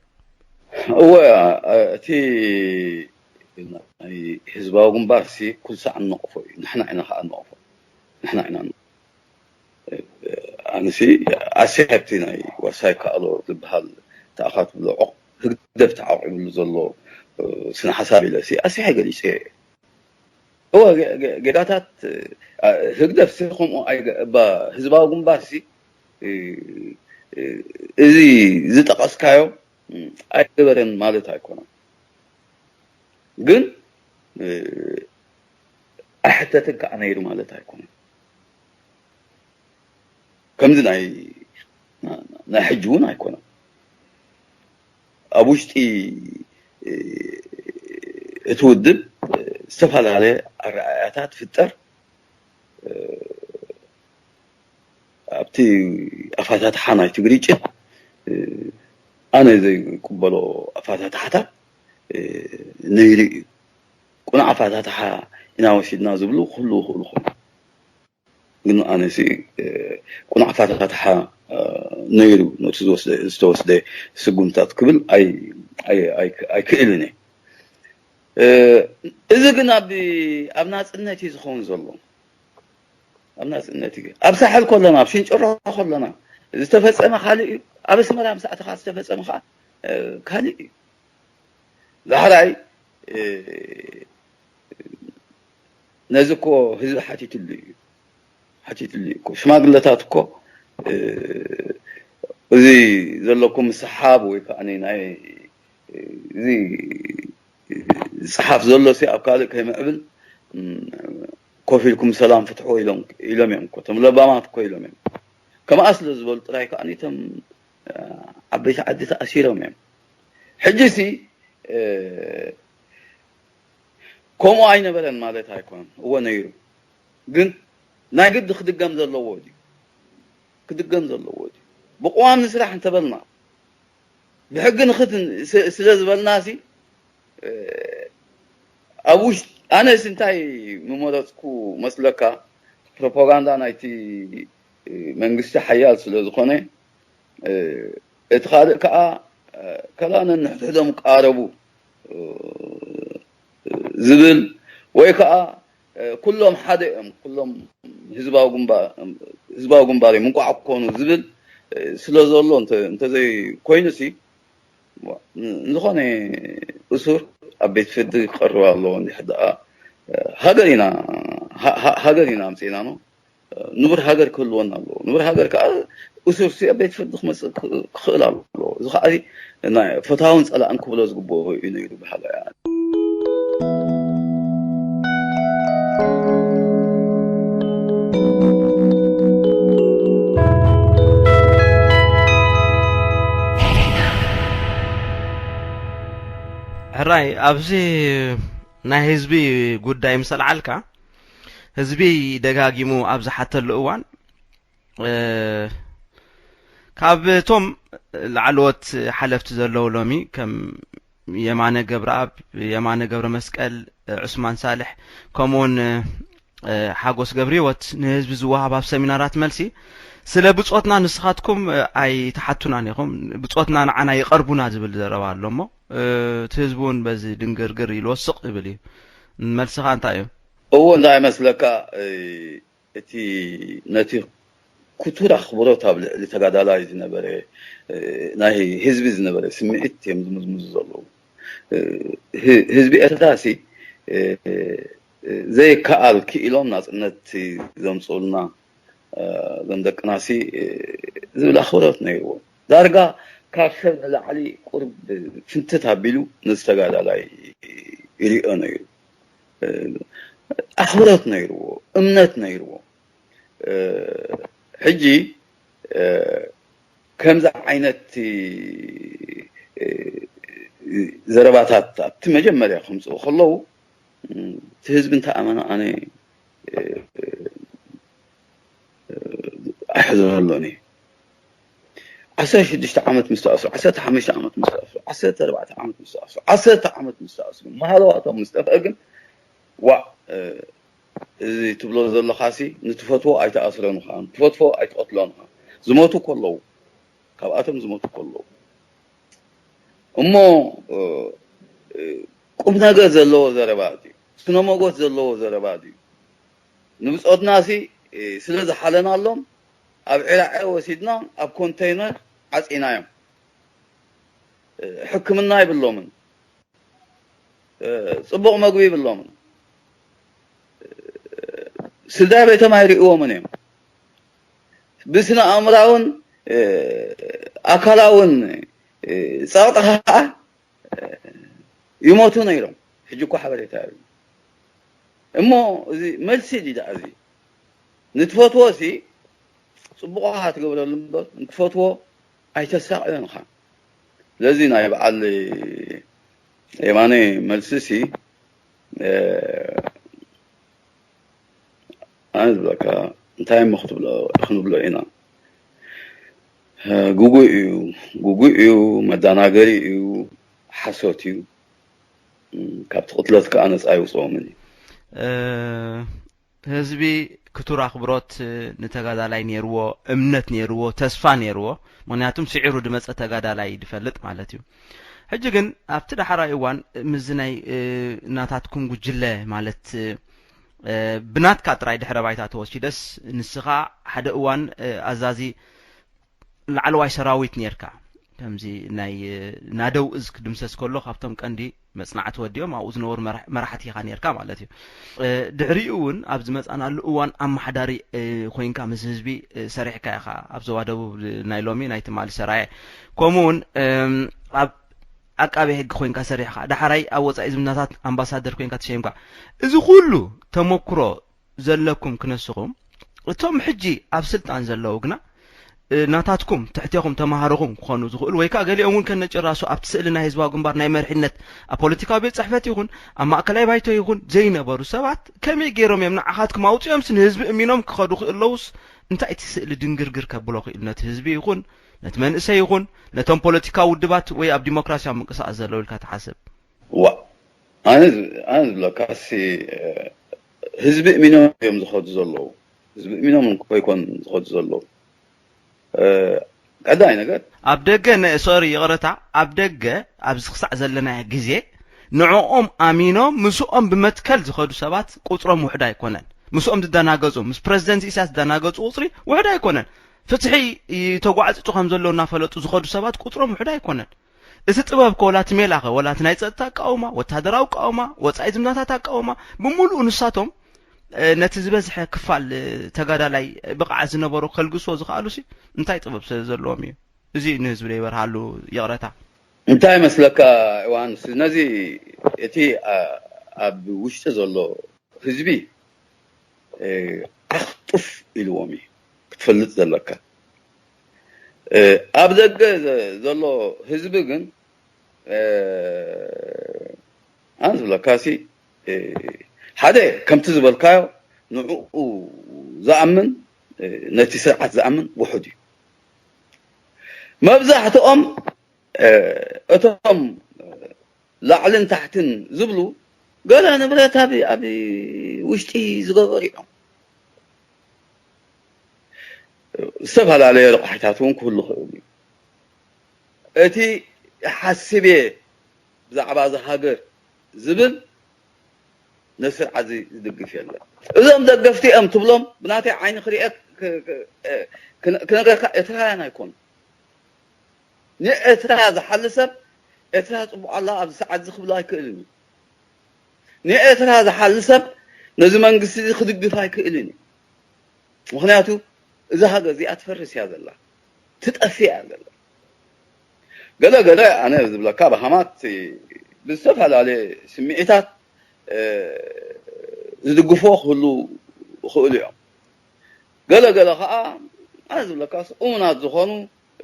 እወ እቲ ናይ ህዝባዊ ግንባር ሲ ኩልሳዕ ንነቕፎ እዩ። ንሕና ኢና ከዓ ንነቕፎ። ንሕና ኢና ኣነሲ ኣስያ ኣብቲ ናይ ዋሳይ ካእሎ ዝበሃል ተኣኻት ብልዑቕ ህግደፍ ተዓቂብሉ ዘሎ ስነ ሓሳብ ኢለ ሲ ኣስያ ገሊፀ እወ ጌዳታት ህግደፍ ሲ ከምኡ ህዝባዊ ግንባር ሲ እዚ ዝጠቐስካዮ ኣይገበረን ማለት ኣይኮነን። ግን ኣይሕተትን ከዓ ነይሩ ማለት ኣይኮነን። ከምዚ ናይ ናይ ሕጂ እውን ኣይኮነን። ኣብ ውሽጢ እቲ ውድብ ዝተፈላለየ ኣረኣእያታት ፍጠር ኣብቲ ኣፋታትሓ ናይቲ ግርጭት ኣነ ዘይቅበሎ ኣፋታትሓታት ነይሩ እዩ። ቁኑዕ ኣፋታትሓ ኢና ወሲድና ዝብሉ ክህልዉ ይኽእሉ ይኾኑ። ግን ኣነሲ ቁኑዕ ኣፋታትሓ ነይሩ ነቲ ዝተወስደ ስጉምታት ክብል ኣይክእልን እየ። እዚ ግን ኣብ ናፅነት እዩ ዝኸውን ዘሎ። ኣብ ናፅነት እዩ። ኣብ ሳሕል ከለና ኣብ ሽንጭሮ ከለና ዝተፈፀመ ካልእ እዩ። ኣብ ኣስመራ ምስ ኣተኻ ዝተፈፀመ ከዓ ካልእ እዩ። ዳሕራይ ነዚ እኮ ህዝቢ ሓቲትሉ እዩ። ሓቲትሉ እዩ እኮ። ሽማግለታት እኮ እዚ ዘለኩም ምስሓብ ወይ ከዓ ናይ እዚ ዝፅሓፍ ዘሎ ሲ ኣብ ካልእ ከይምዕብል ኮፍ ኢልኩም ሰላም ፍትሑ ኢሎም እዮም እኮ። እቶም ለባማት እኮ ኢሎም እዮም። ከምኣ ስለ ዝበሉ ጥራይ ከዓ እቶም ዓበይቲ ዓዲ ተኣሲሮም እዮም። ሕጂ ሲ ከምኡ ኣይነበረን ማለት ኣይኮነን። እወ ነይሩ። ግን ናይ ግዲ ክድገም ዘለዎ ድዩ? ክድገም ዘለዎ ድዩ? ብቅዋም ንስራሕ እንተበልና ብሕጊ ንኽድ ስለ ዝበልና ሲ ኣብ ውሽጢ ኣነስ እንታይ ምመረፅኩ መስለካ? ፕሮፓጋንዳ ናይቲ መንግስቲ ሓያል ስለ ዝኾነ እቲ ካልእ ከዓ ከላ ነንሕድሕዶም ቃረቡ ዝብል ወይ ከዓ ኩሎም ሓደ እዮም፣ ኩሎም ህዝባዊ ግንባር እዮም እንቋዕ ክኾኑ ዝብል ስለ ዘሎ እንተዘይ ኮይኑ ሲ ንዝኾነ እሱር ኣብ ቤት ፍርዲ ክቐርብ ኣለዎ። እንዲሕ ደኣ ሃገር ኢና ሃገር ኢና ኣምፅእና ነው። ንቡር ሃገር ክህልወና ኣለዎ። ንቡር ሃገር ከዓ እሱርሲ ኣብ ቤት ፍርዲ ክመፅእ ክኽእል ኣለዎ። እዚ ከዓ ናይ ፈታውን ፀላእን ክብሎ ዝግብኦ እዩ ነይሩ በሃላይ። ሕራይ ኣብዚ ናይ ህዝቢ ጉዳይ ምስ ኣልዓልካ ህዝቢ ደጋጊሙ ኣብ ዝሓተሉ እዋን ካብ እቶም ላዕለዎት ሓለፍቲ ዘለዉ ሎሚ ከም የማነ ገብረኣብ፣ የማነ ገብረ መስቀል፣ ዑስማን ሳልሕ ከምኡውን ሓጎስ ገብረ ህይወት ንህዝቢ ዝወሃብ ኣብ ሰሚናራት መልሲ ስለ ብጾትና ንስኻትኩም ኣይትሓቱናን ኢኹም፣ ብጾትና ንዓና ይቐርቡና ዝብል ዘረባ ኣሎ እሞ፣ እቲ ህዝቢ እውን በዚ ድንግርግር ኢሉ ወስቕ ይብል እዩ። መልስኻ እንታይ እዩ? እዎ፣ እንታይ ይመስለካ? እቲ ነቲ ክቱር ኣኽብሮት ኣብ ልዕሊ ተጋዳላይ ዝነበረ፣ ናይ ህዝቢ ዝነበረ ስምዒት እዮም ዝምዝምዙ ዘለዉ። ህዝቢ ኤርትራ ሲ ዘይከኣል ክኢሎም ናጽነት ዘምጽኡልና እዞም ደቅናሲ ዝብል ኣኽብሮት ነይርዎ። ዳርጋ ካብ ሰብ ንላዕሊ ቁርብ ፍንትት ኣቢሉ ነዚ ተጋዳላይ ይሪኦ ነይሩ። ኣኽብሮት ነይርዎ፣ እምነት ነይርዎ። ሕጂ ከምዚ ዓይነት ዘረባታት ኣብቲ መጀመርያ ከምፅኡ ከለዉ፣ እቲ ህዝቢ እንተኣመነ ኣነ ኣይሕዘነሎን እየ። ዓሰርተ ሽዱሽተ ዓመት ምስ ተኣስሩ፣ ዓሰርተ ሓሙሽተ ዓመት ምስ ተኣስሩ፣ ዓሰርተ ኣርባዕተ ዓመት ምስ ተኣስሩ፣ ዓሰርተ ዓመት ምስ ተኣስሩ፣ ማህለዋቶም ምስ ጠፍአ ግን፣ ዋእ፣ እዚ ትብሎ ዘለኻሲ ንትፈትዎ ኣይትኣስሮን ኢኻ፣ ንትፈትዎ ኣይትቐትሎን ኢኻ። ዝሞቱ ከለዉ፣ ካብኣቶም ዝሞቱ ከለዉ እሞ ቁም ነገር ዘለዎ ዘረባ ድዩ? ስነ ሞጎት ዘለዎ ዘረባ ድዩ? ንብጾትናሲ ስለ ዝሓለናሎም ኣብ ዒራዔ ወሲድና ኣብ ኮንተይነር ዓጺናዮም። ሕክምና ይብሎምን፣ ጽቡቕ መግቢ ይብሎምን፣ ስድራ ቤቶም ኣይርእይዎምን እዮም። ብስነ ኣእምራውን ኣካላውን ጸቕጢ ኸዓ ይሞቱ ነይሮም። ሕጂ እኮ ሓበሬታ የብሉ። እሞ እዚ መልሲ ድዩ ደኣ እዚ? ንትፈትዎ ሲ ጽቡቕ ኢኻ ትገብረሉ እምበር፣ ንትፈትዎ ኣይተሳቕዮን ኢኻ። ስለዚ ናይ በዓል የማነ መልሲ ሲ ኣነ ዝብለካ እንታይ እሞ ክትብሎ ክንብሎ ኢና። ጉጉይ እዩ፣ ጉጉይ እዩ፣ መደናገሪ እዩ፣ ሓሶት እዩ። ካብቲ ቅትለት ከዓ ነፃ ይውፅኦምን እዩ። ህዝቢ ክቱር ኣኽብሮት ንተጋዳላይ ነይርዎ፣ እምነት ነይርዎ፣ ተስፋ ነይርዎ። ምክንያቱም ስዒሩ ድመፀ ተጋዳላይ ድፈልጥ ማለት እዩ። ሕጂ ግን ኣብቲ ዳሕራይ እዋን ምስዚ ናይ ናታትኩም ጉጅለ ማለት ብናትካ ጥራይ ድሕረ ባይታ ተወሲደስ ንስኻ ሓደ እዋን ኣዛዚ ላዕለዋይ ሰራዊት ኔርካ፣ ከምዚ ናይ ናደው እዝ ክድምሰስ ከሎ ካብቶም ቀንዲ መጽናዕቲ ወዲኦም ኣብኡ ዝነበሩ መራሕቲ ኢኻ ኔርካ ማለት እዩ። ድሕሪኡ እውን ኣብ ዝመጻናሉ እዋን ኣመሓዳሪ ኮይንካ ምስ ህዝቢ ሰሪሕካ ኢኻ፣ ኣብ ዞባ ደቡብ ናይ ሎሚ ናይ ትማሊ ሰራየ፣ ከምኡ እውን ኣብ ዓቃቢ ሕጊ ኮይንካ ሰሪሕካ፣ ዳሕራይ ኣብ ወጻኢ ዝምድናታት ኣምባሳደር ኮይንካ ተሸይምካ። እዚ ኩሉ ተመክሮ ዘለኩም ክነስኹም፣ እቶም ሕጂ ኣብ ስልጣን ዘለዉ ግና ናታትኩም ትሕቴኹም ተማሃሮኹም ክኾኑ ዝኽእሉ ወይ ከዓ ገሊኦም እውን ከነጭራሱ ኣብቲ ስእሊ ናይ ህዝባዊ ግንባር ናይ መርሒነት ኣብ ፖለቲካዊ ቤት ጽሕፈት ይኹን ኣብ ማእከላይ ባይቶ ይኹን ዘይነበሩ ሰባት ከመይ ገይሮም እዮም ንዓኻትኩም ኣውፂኦምስ ንህዝቢ እሚኖም ክኸዱ ክእለውስ እንታይ እቲ ስእሊ ድንግርግር ከብሎ ክኢሉ ነቲ ህዝቢ ይኹን ነቲ መንእሰይ ይኹን ነቶም ፖለቲካዊ ውድባት ወይ ኣብ ዲሞክራሲያዊ ምንቅስቃስ ዘለዉ ኢልካ ትሓስብ? ዋ ኣነ ኣነ ዝብለካሲ ህዝቢ እሚኖም እዮም ዝኸዱ ዘለዉ። ህዝቢ እሚኖም እንኮይኮን ዝኸዱ ዘለዉ። ቀዳይ ነገር ኣብ ደገ ነ- ሶሪ ይቕረታ ኣብ ደገ ኣብዚ ክሳዕ ዘለናዮ ግዜ ንዕኦም ኣሚኖም ምስኦም ብመትከል ዝኸዱ ሰባት ቁፅሮም ውሕድ ኣይኮነን። ምስኦም ዝደናገፁ ምስ ፕረዚደንት ኢሳያስ ዝደናገፁ ቁፅሪ ውሕድ ኣይኮነን። ፍትሒ ተጓዕፅፁ ከም ዘሎ እናፈለጡ ዝኸዱ ሰባት ቁፅሮም ውሕድ ኣይኮነን። እቲ ጥበብ ከ ወላ እቲ ሜላ ኸ ወላ እቲ ናይ ፀጥታ ኣቃውማ፣ ወታደራዊ ኣቃውማ፣ ወፃኢ ዝምድናታት ኣቃውማ ብምሉኡ ንሳቶም ነቲ ዝበዝሐ ክፋል ተጋዳላይ ብቕዓት ዝነበሮ ከልግስዎ ዝኸኣሉሲ እንታይ ጥበብ ስለ ዘለዎም እዩ? እዚ እዩ ንህዝቢ ደይበርሃሉ። ይቕረታ። እንታይ መስለካ ዮሃንስ፣ ነዚ እቲ ኣብ ውሽጢ ዘሎ ህዝቢ ዓኽጡፍ ኢልዎም እዩ ክትፈልጥ ዘለካ። ኣብ ደገ ዘሎ ህዝቢ ግን ኣነ ዝብለካሲ ሓደ ከምቲ ዝበልካዮ ንዕኡ ዝኣምን ነቲ ስርዓት ዝኣምን ውሑድ እዩ። መብዛሕትኦም እቶም ላዕልን ታሕትን ዝብሉ ገለ ንብረት ኣብ ኣብ ውሽጢ ዝገበሩ እዮም። ዝተፈላለየ ረቋሒታት እውን ክህሉ ይኽእል እዩ። እቲ ሓስብ እየ ብዛዕባ እዛ ሃገር ዝብል ነዚ ስርዓት እዚ ዝድግፍ የለን። እዞም ደገፍቲ እዮም ትብሎም ብናተይ ዓይኒ ክሪኤ ክነገርካ ኤርትራውያን ኣይኮኑ። ንኤርትራ ዝሓሊ ሰብ ኤርትራ ጽቡቕ ኣላ ኣብዚ ሰዓት እዚ ክብሎ ኣይክእልን እዩ። ንኤርትራ ዝሓሊ ሰብ ነዚ መንግስቲ እዚ ክድግፍ ኣይክእልን እዩ። ምኽንያቱ እዛ ሃገር እዚኣ ትፈርስ እያ ዘላ፣ ትጠፍእ እያ ዘላ። ገለ ገለ ኣነ ዝብለካ ብሃማት ብዝተፈላለየ ስምዒታት ዝድግፎ ክህሉ ይኽእሉ እዮም። ገለ ገለ ከዓ ኣነ ዝብለካስ እሙናት ዝኾኑ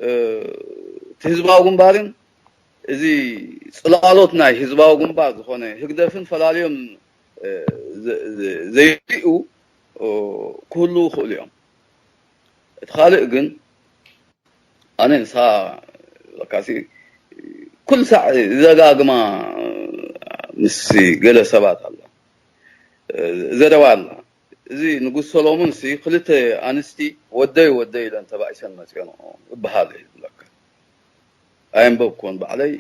እቲ ህዝባዊ ግንባርን እዚ ጽላሎት ናይ ህዝባዊ ግንባር ዝኾነ ህግደፍን ፈላልዮም ዘይሪኡ ክህሉ ይኽእሉ እዮም። እቲ ካልእ ግን ኣነ ንሳ በቃ ኩሉ ሳዕ ዘጋግማ ምስ ገለ ሰባት ኣላ ዘረባ ኣላ። እዚ ንጉስ ሰሎሞን ሲ ክልተ ኣንስቲ ወደይ ወደይ ኢለን ተባኢሰን መፅኦን እበሃል እዩ ዝብለካ። ኣየንበብኩዎን ባዕለይ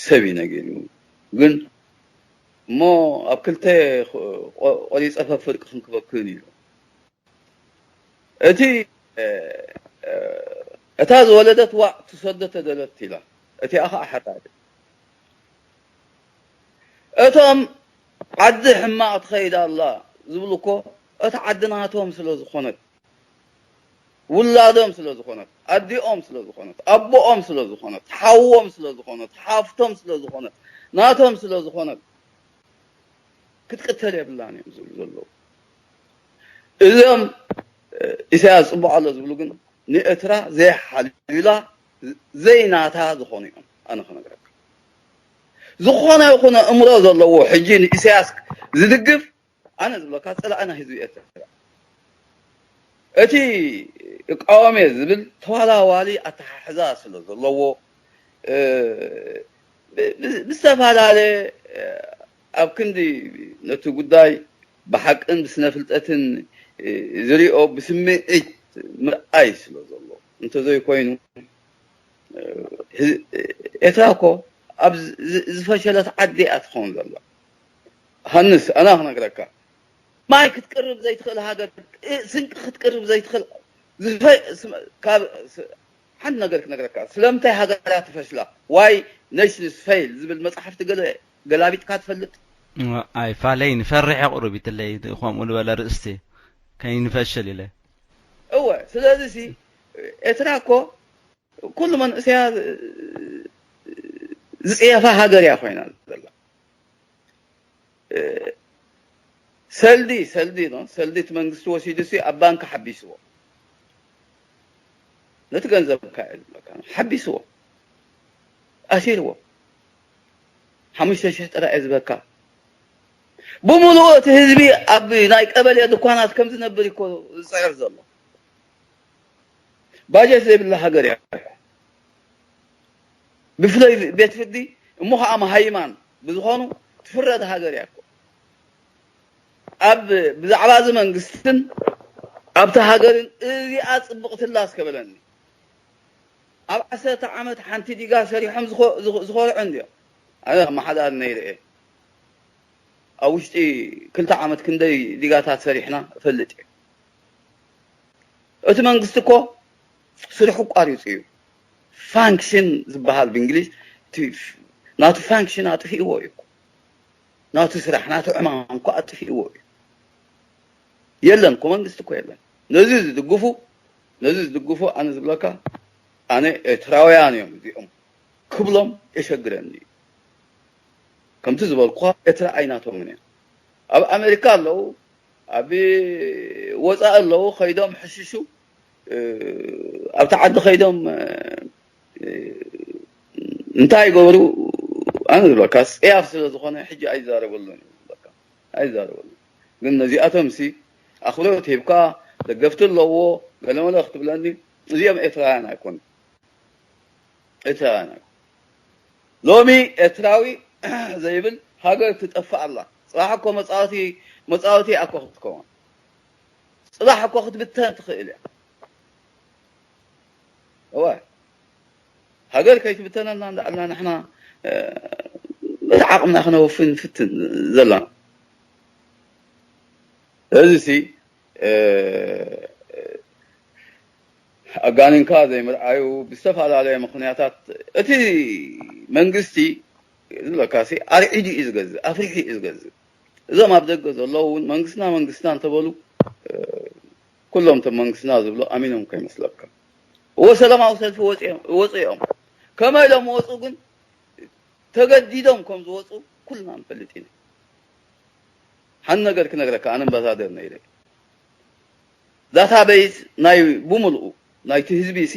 ሰብ እዩ ነጊሩ ግን እሞ ኣብ ክልተ ቆሪፀ ፈፍርቂ ክንክበክን ኢሉ እቲ እታ ዝወለደት ዋእ ትሰዶ ተደለት ኢላ እቲኣ ከዓ ሓራድ እቶም ዓዲ ሕማቕ ትኸይድ ኣላ ዝብሉ እኮ እቲ ዓዲ ናቶም ስለ ዝኾነት ውላዶም ስለ ዝኾነት ኣዲኦም ስለ ዝኾነት ኣቦኦም ስለ ዝኾነት ሓዎም ስለ ዝኾነት ሓፍቶም ስለ ዝኾነት ናቶም ስለ ዝኾነት ክትቅተል የብላን እዮም ዝብሉ ዘለዉ። እዞም ኢሳያስ ጽቡቕ ኣሎ ዝብሉ ግን ንኤርትራ ዘይሓልዩላ ዘይናታ ዝኾኑ እዮም። ኣነ ክነግረካ ዝኾነ ይኹነ እምሮ ዘለዎ ሕጂ ንኢሳያስ ዝድግፍ ኣነ ዝብለካ ጸላኢ ናይ ህዝቢ ኤርትራ እቲ እቃወም እየ ዝብል ተዋላዋሊ ኣተሓሕዛ ስለ ዘለዎ ብዝተፈላለየ ኣብ ክንዲ ነቲ ጉዳይ ብሓቅን ብስነ ፍልጠትን ዝሪኦ ብስምዒት ምርኣይ ስለ ዘሎ እንተዘይኮይኑ ኤርትራ እኮ ኣብ ዝፈሸለት ዓዲ እያ ትኸውን ዘላ። ሃንስ ኣና ክነግረካ ማይ ክትቅርብ ዘይትኽእል ሃገር ስንቂ ክትቅርብ ዘይትኽእል ሓንቲ ነገር ክነግረካ ስለምንታይ ሃገራት ትፈሽላ ዋይ ነሽንስ ፌል ዝብል መፅሓፍቲ ገለ ገላቢጥካ ትፈልጥ ኣይ ፋለይ ንፈርሕ የቕርብ ይትለይ ከምኡ ዝበለ ርእስቲ ከይንፈሽል ኢለ እወ ስለዚ ሲ ኤርትራ እኮ ኩሉ መንእሰያ ዝፅየፋ ሃገር እያ ኮይና ዘላ ሰልዲ ሰልዲ ነው ሰልዲ እቲ መንግስቲ ወሲዱ ሲ ኣብ ባንክ ሓቢስዎ ነቲ ገንዘብካ እየ ዝብለካ ሓቢስዎ ኣሲርዎ ሓሙሽተ ሽሕ ጥራይ እየ ዝበካ ብምሉኡ እቲ ህዝቢ ኣብ ናይ ቀበሌ ድኳናት ከም ዝነብር እኮ ዝፅዕር ዘሎ ባጀት ዘይብላ ሃገር እያ ብፍላይ ቤት ፍርዲ እሞ ከዓ መሃይማን ብዝኾኑ ትፍረድ ሃገር እያ ኣብ ብዛዕባ እዚ መንግስትን ኣብቲ ሃገርን እዚኣ ፅብቕትላ እስከበለኒ ኣብ ዓሰርተ ዓመት ሓንቲ ዲጋ ሰሪሖም ዝኾርዑ እንዲዮም ኣነ መሓዳር ነይረ እየ ኣብ ውሽጢ ክልተ ዓመት ክንደይ ዲጋታት ሰሪሕና እፈልጥ እየ እቲ መንግስቲ እኮ ስርሑ ቋሪፁ እዩ function ዝበሃል ብእንግሊዝ ናቱ function ኣጥፊእዎ እዩ ናቱ ስራሕ ናቱ ዕማም እኮ ኣጥፊእዎ እዩ የለን እኮ መንግስቲ እኮ የለን ነዚ ዝድግፉ ነዚ ዝድግፉ ኣነ ዝብለካ ኣነ ኤርትራውያን እዮም እዚኦም ክብሎም የሸግረኒ እዩ ከምቲ ዝበልኩ ኤርትራ ኣይናቶምን እያ ኣብ ኣሜሪካ ኣለዉ ኣብ ወፃኢ ኣለዉ ከይዶም ሕሽሹ ኣብቲ ዓዲ ከይዶም እንታይ ይገብሩ ኣነ ዝብለካ ፅያፍ ስለ ዝኾነ ሕጂ ኣይዛረበሉን ኣይዛረበሉን ግን ነዚኣቶም ሲ ኣኽብሮት ሂብካ ደገፍቲ ኣለዎ ገለመለ ክትብለኒ እዚኦም ኤርትራውያን ኣይኮኑ ኤርትራውያን ኣይኮኑ ሎሚ ኤርትራዊ ዘይብል ሃገር ትጠፍእ ኣላ ፅባሕ እኮ መፃወቲ መፃወቲ ኣኮ ክትከውን ፅባሕ እኮ ክትብተን ትኽእል እያ እዋ ሃገር ከይትብተነልና እንዳዕልና ንሕና በቲ ዓቕምና ክነወፍን ፍትን ዘለና። እዚ ሲ ኣጋኒንካ ዘይምርኣዩ ብዝተፈላለየ ምኽንያታት እቲ መንግስቲ ዝብለካ ሲ ኣርዒዱ እዩ ዝገዝእ፣ ኣፍሪሑ እዩ ዝገዝእ። እዞም ኣብ ደገ ዘለዉ እውን መንግስትና መንግስትና እንተበሉ ኩሎም እቶም መንግስትና ዝብሎ ኣሚኖም ከይመስለካ። እዎ ሰላማዊ ሰልፊ ወፂኦም ወፁ እዮም። ከመይ ኢሎም ወፁ ግን ተገዲዶም ከም ዝወፁ ኩልና ንፈልጥ ኢና። ሓን ነገር ክነግረካ ኣነ ኣምባሳደር ነይረ። ዳታቤዝ ናይ ብምልኡ ናይቲ ህዝቢ ሲ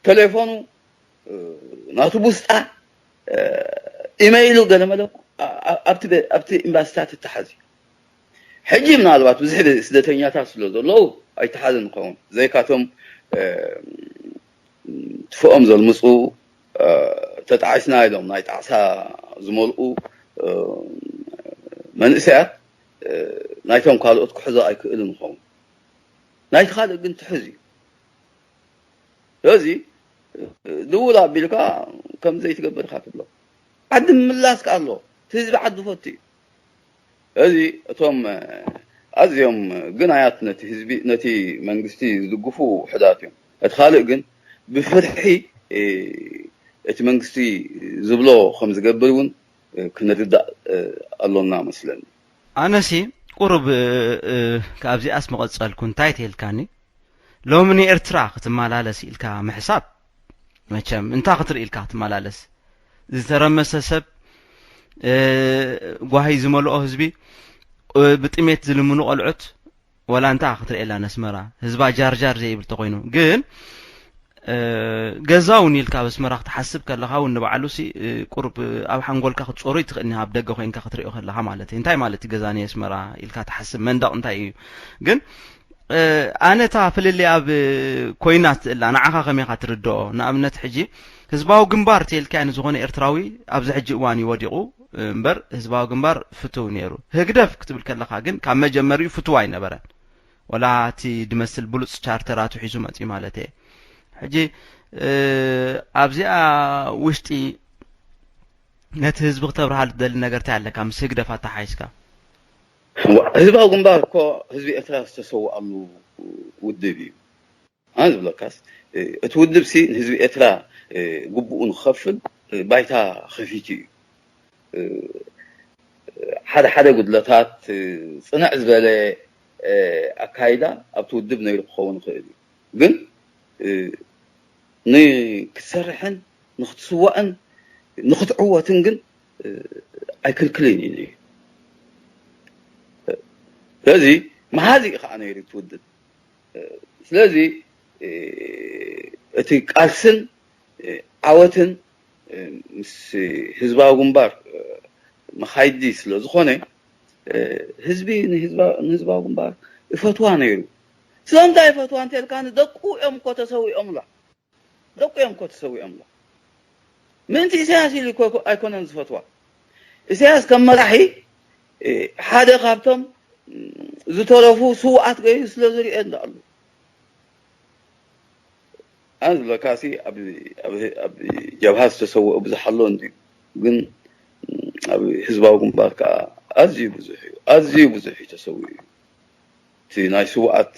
ተሌፎኑ ናቱ ቡስጣ ኢመይሉ ገለመለ ኣብቲ ኤምባሲታት ይተሓዝ እዩ። ሕጂ ምናልባት ብዙሕ ስደተኛታት ስለ ዘለዉ ኣይተሓዝን ይኸውን። ዘይካቶም ትፍኦም ዘልምፁ ተጣዒስና ኢሎም ናይ ጣዕሳ ዝመልኡ መንእሰያት ናይቶም ካልኦት ክሕዞ ኣይክእልን ይኸውን። ናይቲ ካልእ ግን ትሕዝ እዩ። ስለዚ ድውል ኣቢልካ ከም ዘይትገብር ኢኻ ትብሎ። ዓዲ ምምላስ ከኣ ኣሎ። እቲ ህዝቢ ዓዲ ፈቱ እዩ። እዚ እቶም ኣዝዮም ግናያት ነቲ ህዝቢ ነቲ መንግስቲ ዝድግፉ ውሕዳት እዮም። እቲ ካልእ ግን ብፍርሒ እቲ መንግስቲ ዝብሎ ከም ዝገብር እውን ክንርዳእ ኣሎና መስለኒ። ኣነሲ ቁሩብ ካብዚኣስ መቐጸልኩ እንታይ ተልካኒ ሎሚ ንኤርትራ ክትመላለስ ኢልካ ምሕሳብ መቸም እንታይ ክትርኢ ኢልካ ክትመላለስ ዝተረመሰ ሰብ ጓሂ ዝመልኦ ህዝቢ ብጥሜት ዝልምኑ ቆልዑት ወላ እንታ ክትርእየላ ነስመራ ህዝባ ጃርጃር ዘይብል ተኮይኑ ግን ገዛ እውን ኢልካ ኣብ ኣስመራ ክትሓስብ ከለካ እውን ንባዕሉ ሲ ቁርብ ኣብ ሓንጎልካ ክትጾሩ ትኽእል ኣብ ደገ ኮይንካ ክትሪኦ ከለካ ማለት እዩ እንታይ ማለት እዩ ገዛ ናይ ኣስመራ ኢልካ ትሓስብ መንደቕ እንታይ እዩ ግን ኣነ እታ ፍልልይ ኣብ ኮይና ትእላ ንዓኻ ከመይ ኢኻ ትርድኦ ንኣብነት ሕጂ ህዝባዊ ግንባር ተልካያ ንዝኾነ ኤርትራዊ ኣብዚ ሕጂ እዋን እዩ ወዲቑ እምበር ህዝባዊ ግንባር ፍትው ነይሩ ህግደፍ ክትብል ከለካ ግን ካብ መጀመሪኡ ፍትው ኣይነበረን ወላ እቲ ድመስል ብሉፅ ቻርተራቱ ሒዙ መፅዩ ማለት እየ ሕጂ ኣብዚኣ ውሽጢ ነቲ ህዝቢ ክተብርሃሉ ትደሊ ነገር እንታይ ኣለካ ምስ ህግደፍ ኣተሓሒዝካ ህዝባዊ ግንባር እኮ ህዝቢ ኤርትራ ዝተሰውኣሉ ውድብ እዩ ኣነ ዝብለካስ እቲ ውድብ ሲ ንህዝቢ ኤርትራ ግቡኡ ንክኸፍል ባይታ ከፊቱ እዩ ሓደ ሓደ ጉድለታት ፅንዕ ዝበለ ኣካይዳ ኣብቲ ውድብ ነይሩ ክኸውን ይኽእል እዩ ግን ንክትሰርሕን ንክትስዋእን ንክትዕወትን ግን ኣይክልክልን እዩ ነይሩ ስለዚ መሃዚ እዩ ከዓ ነይሩ እቲ ውድብ ስለዚ እቲ ቃልስን ዓወትን ምስ ህዝባዊ ግንባር መኻይዲ ስለ ዝኾነ ህዝቢ ንህዝባዊ ግንባር ይፈትዋ ነይሩ። ስለምንታይ ይፈትዋ እንተልካኒ ደቁ እዮም እኮ ተሰዊኦምላ። ደቁ እዮም እኮ ተሰዊኦምላ። ምእንቲ ኢሳያስ ኢሉ ኣይኮነን ዝፈትዋ። ኢሳያስ ከም መራሒ ሓደ ካብቶም ዝተረፉ ስውኣት ገይሩ ስለ ዝሪኦ እንዳኣሉ። ኣነ ዝብለካ ሲ ኣብ ጀብሃ ዝተሰወኡ ብዙሕ ኣሎ እንድዩ ግን ኣብ ህዝባዊ ግንባር ከዓ ኣዝዩ ብዙሕ እዩ ኣዝዩ ብዙሕ እዩ ተሰዊኡ እቲ ናይ ስውኣት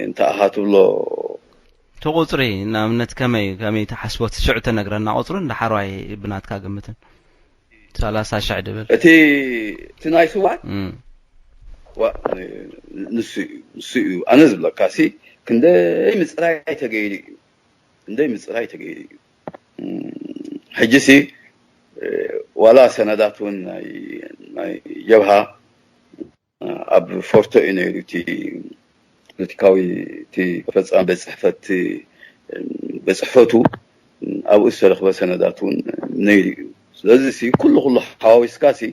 እንተ ኣኻ ትብሎ እቲ ቁፅሪ ንኣብነት ከመይ ከመይ ተሓስቦ እቲ ሽዑ ተነግረና ቁፅርን ዳሓርዋይ ብናትካ ግምትን ሰላሳ ሽሕ ድብል እቲ እቲ ናይ ስውኣት ንሱ እዩ ንሱ እዩ ኣነ ዝብለካ ሲ ክንደይ ምፅራይ ተገይሩ እዩ ክንደይ ምፅራይ ተገይሩ እዩ ሕጂ ሲ ዋላ ሰነዳት እውን ናይ ጀብሃ ኣብ ፎርቶ እዩ ነይሩ እቲ ፖለቲካዊ እቲ ፈፃሚ ቤት ፅሕፈት ቤት ፅሕፈቱ ኣብኡ ዝተረኽበ ሰነዳት እውን ነይሩ እዩ ስለዚ ኩሉ ኩሉ ሓዋዊስካ ሲ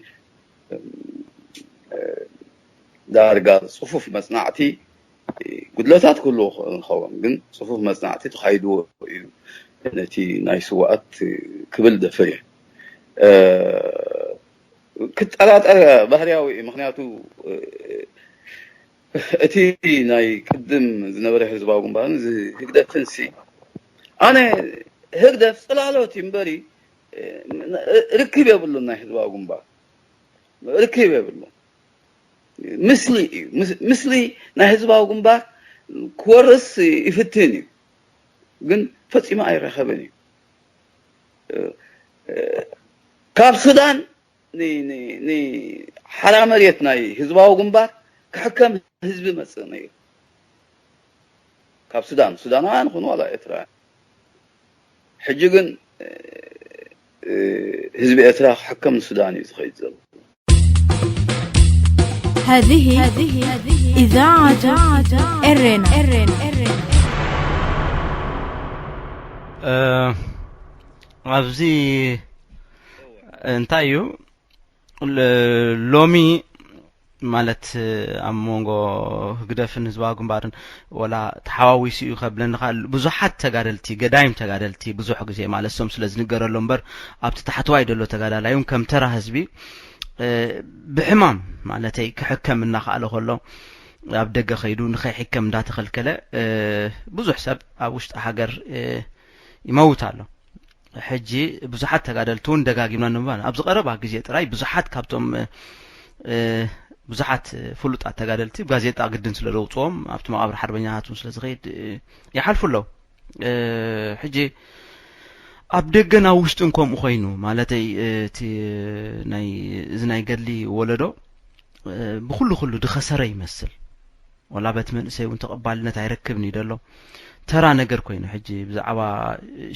ዳርጋ ፅፉፍ መፅናዕቲ ጉድለታት ክህልዎ ክኸውን ግን ፅፉፍ መፅናዕቲ ተኻይድዎ እዩ ነቲ ናይ ስዋኣት ክብል ደፍር እየ ክጠራጠር ባህርያዊ እዩ ምክንያቱ እቲ ናይ ቅድም ዝነበረ ህዝባዊ ግንባርን ህግደፍን ሲ ኣነ ህግደፍ ጽላሎት እዩ እምበሪ ርክብ የብሉን ናይ ህዝባዊ ግንባር ርክብ የብሉን። ምስሊ ናይ ህዝባዊ ግንባር ክወርስ ይፍትን እዩ፣ ግን ፈጺሙ ኣይረኸብን እዩ። ካብ ሱዳን ንሓራ መሬት ናይ ህዝባዊ ግንባር ክሕከም ህዝቢ መፅእ ነይሩ። ካብ ሱዳን ሱዳናውያን ኹኑ ዋላ ኤርትራውያን። ሕጂ ግን ህዝቢ ኤርትራ ክሕከም ንሱዳን እዩ ዝኸይድ ዘሎ። هذه إذاعة إرنا ኣብዚ እንታይ እዩ ሎሚ ማለት ኣብ መንጎ ህግደፍን ህዝባዊ ግንባርን ወላ ተሓዋዊሱ እዩ ከብለኒ ኻል ብዙሓት ተጋደልቲ ገዳይም ተጋደልቲ ብዙሕ ግዜ ማለት ሶም ስለ ዝንገረሎ እምበር ኣብቲ ታሕተዋይ ደሎ ተጋዳላይ እውን ከም ተራ ህዝቢ ብሕማም ማለተይ ክሕከም እናኸኣለ ከሎ ኣብ ደገ ከይዱ ንኸይሕከም እንዳተኸልከለ ብዙሕ ሰብ ኣብ ውሽጢ ሃገር ይመውት ኣሎ። ሕጂ ብዙሓት ተጋደልቲ እውን ደጋጊምና ንምባል ኣብዚ ቀረባ ግዜ ጥራይ ብዙሓት ካብቶም ብዙሓት ፍሉጣት ተጋደልቲ ጋዜጣ ግድን ስለ ዘውፅኦም ኣብቲ መቃብር ሓርበኛታት እውን ስለ ዝኸይድ ይሓልፉ ኣለዉ። ሕጂ ኣብ ደገን ኣብ ውሽጥን ከምኡ ኮይኑ ማለተይ እቲ ናይ እዚ ናይ ገድሊ ወለዶ ብኩሉ ኩሉ ድኸሰረ ይመስል። ወላ በቲ መንእሰይ እውን ተቐባልነት ኣይረክብን እዩ ደሎ። ተራ ነገር ኮይኑ ሕጂ ብዛዕባ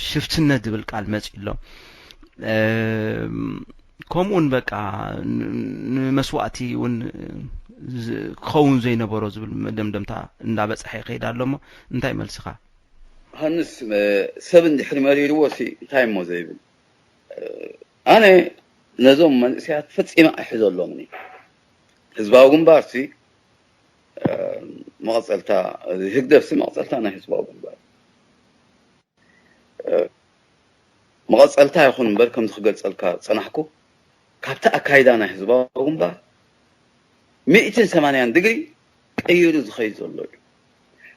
ሽፍትነት ዝብል ቃል መፂ ኣሎ። ከምኡውን በቃ ንመስዋእቲ እውን ክኸውን ዘይነበሮ ዝብል መደምደምታ እንዳበፅሐ ይኸይድ ኣሎ። እሞ እንታይ መልስኻ? ሃንስ ሰብ እንድሕሪ መሪርዎ ሲ እንታይ እሞ ዘይብል። ኣነ ነዞም መንእሰያት ፈጺመ ኣይሕዘሎምን። ህዝባዊ ግንባር ሲ መቐጸልታ ህግደፍ ሲ መቐጸልታ ናይ ህዝባዊ ግንባር መቐጸልታ ይኹን እምበር ከምዚ ክገልጸልካ ጸናሕኩ ካብቲ ኣካይዳ ናይ ህዝባዊ ግንባር ሚእትን ሰማንያን ድግሪ ቀይሩ ዝኸይድ ዘሎ እዩ።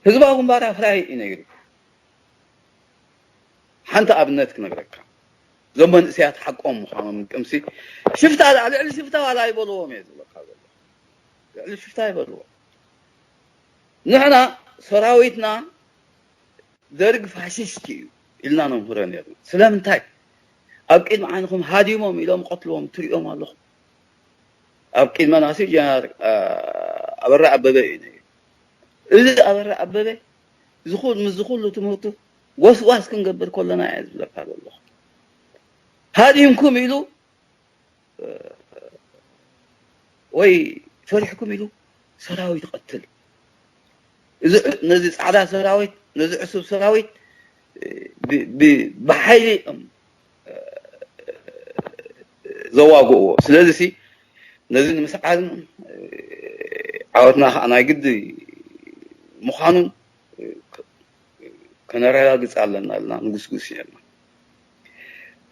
ህዝባዊ ግንባር ኣፍራይ እዩ ነይሩ። ሓንቲ ኣብነት ክነግረካ እዞም መንእሰያት ሓቆም ምዃኖም ቅምሲ ሽፍታ ደኣ ልዕሊ ሽፍታ ዋላ ኣይበልዎም እየ ዝብለካ ዘሎ። ልዕሊ ሽፍታ ኣይበልዎም። ንሕና ሰራዊትና ደርግ ፋሽስት እዩ ኢልና ነምህሮ ነርና። ስለምንታይ ኣብ ቅድሚ ዓይንኹም ሃዲሞም ኢሎም ቀትልዎም ትሪኦም ኣለኹም። ኣብ ቅድመና ሲ ጀነራል ኣበራ ኣበበ እዩ ነይሩ። እዚ ኣበራ ኣበበ ዝኹል ምስ ዝኹሉ ትምህርቱ ወስዋስ ክንገብር ከለና እየ ዝብለካ ዘለኹ። ሃዲምኩም ኢሉ ወይ ፈሪሕኩም ኢሉ ሰራዊት ይቐትል። ነዚ ፃዕዳ ሰራዊት ነዚ ዕሱብ ሰራዊት ብሓይሊ እዮም ዘዋግእዎ። ስለዚ ሲ ነዚ ንምስዓርን ዓወትና ከዓ ናይ ግዲ ምዃኑን ከነረጋግፅ ኣለና ኢልና ንጉስጉስ ነርና።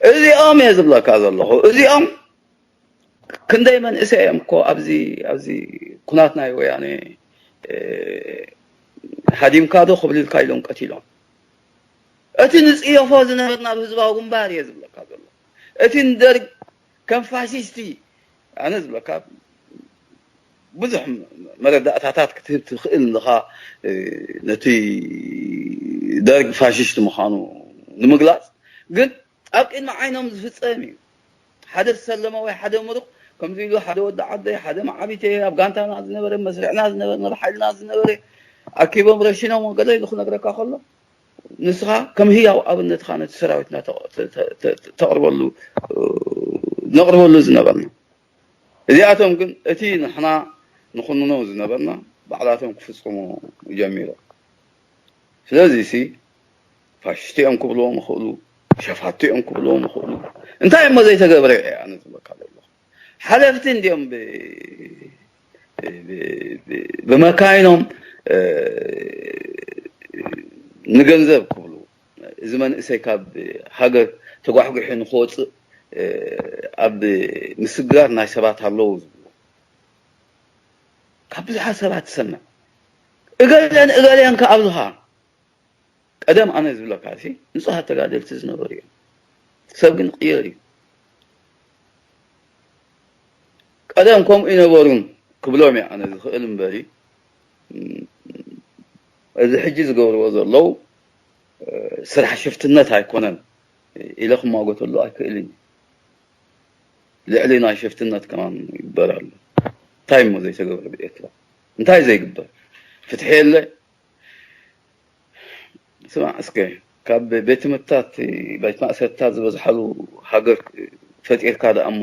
እዚኦም እየ ዝብለካ ዘለኹ። እዚኦም ክንደይ መንእሰይ እዮም እኮ ኣብዚ ኣብዚ ኩናት ናይ ወያነ ሃዲምካ ዶ ክብልልካ ኢሎም ቀቲሎም። እቲ ንፅየፎ ዝነበርና ብህዝባዊ ግንባር እየ ዝብለካ ዘሎ። እቲ ንደርግ ከም ፋሽስቲ ኣነ ዝብለካ ብዙሕ መረዳእታታት ክትህብ ትኽእል ኣለኻ ነቲ ደርግ ፋሽስቲ ምዃኑ ንምግላፅ። ግን ኣብ ቅድሚ ዓይኖም ዝፍፀም እዩ። ሓደ ዝሰለመ ወይ ሓደ ምሩቕ ከምዚ ኢሉ ሓደ ወዲ ዓደይ ሓደ መዓቢተየ ኣብ ጋንታና ዝነበረ መስርዕና ዝነበረ መራሓይልና ዝነበረ ኣኪቦም ረሽኖም ገለ ኢሉ ክነግረካ ከሎ ንስኻ ከም ህያው ኣብነትኻ ነቲ ሰራዊትና ተቕርበሉ ነቕርበሉ ዝነበርና። እዚኣቶም ግን እቲ ንሕና ንኹንኖ ዝነበርና ባዕላቶም ክፍፅሙ ጀሚሮም። ስለዚ ሲ ፋሽስቲ እዮም ክብልዎም ይኽእሉ፣ ሸፋቱ እዮም ክብልዎም ይኽእሉ። እንታይ እሞ ዘይተገብረ እየ ኣነ ዝብለካ ዘለኹ። ሓለፍቲ እንዲኦም ብመካይኖም ንገንዘብ ክብሉ እዚ መንእሰይ ካብ ሃገር ተጓሕጒሑ ንክወፅእ ኣብ ምስግጋር ናይ ሰባት ኣለዉ ዝብሉ ካብ ብዙሓት ሰባት ትሰምዕ። እገለን እገለን ከኣብዝኻ ቀደም ኣነ ዝብለካ ሲ ንጹሃት ተጋደልቲ ዝነበሩ እዮም። ሰብ ግን ቅየር እዩ። ቀደም ከምኡ ይነበሩን ክብሎም እየ ኣነ ዝኽእል እምበሪ፣ እዚ ሕጂ ዝገብርዎ ዘለዉ ስራሕ ሽፍትነት ኣይኮነን ኢለ ክማጎተሉ ኣይክእልን። ልዕሊ ናይ ሽፍትነት ከማን ይግበር ኣሎ። እንታይ እሞ ዘይተገብረ ብኤርትራ? እንታይ ዘይግበር? ፍትሒ የለ። ስማዕ እስከ፣ ካብ ቤት ትምህርትታት፣ ቤት ማእሰርትታት ዝበዝሓሉ ሃገር ፈጢርካ ደኣ እሞ፣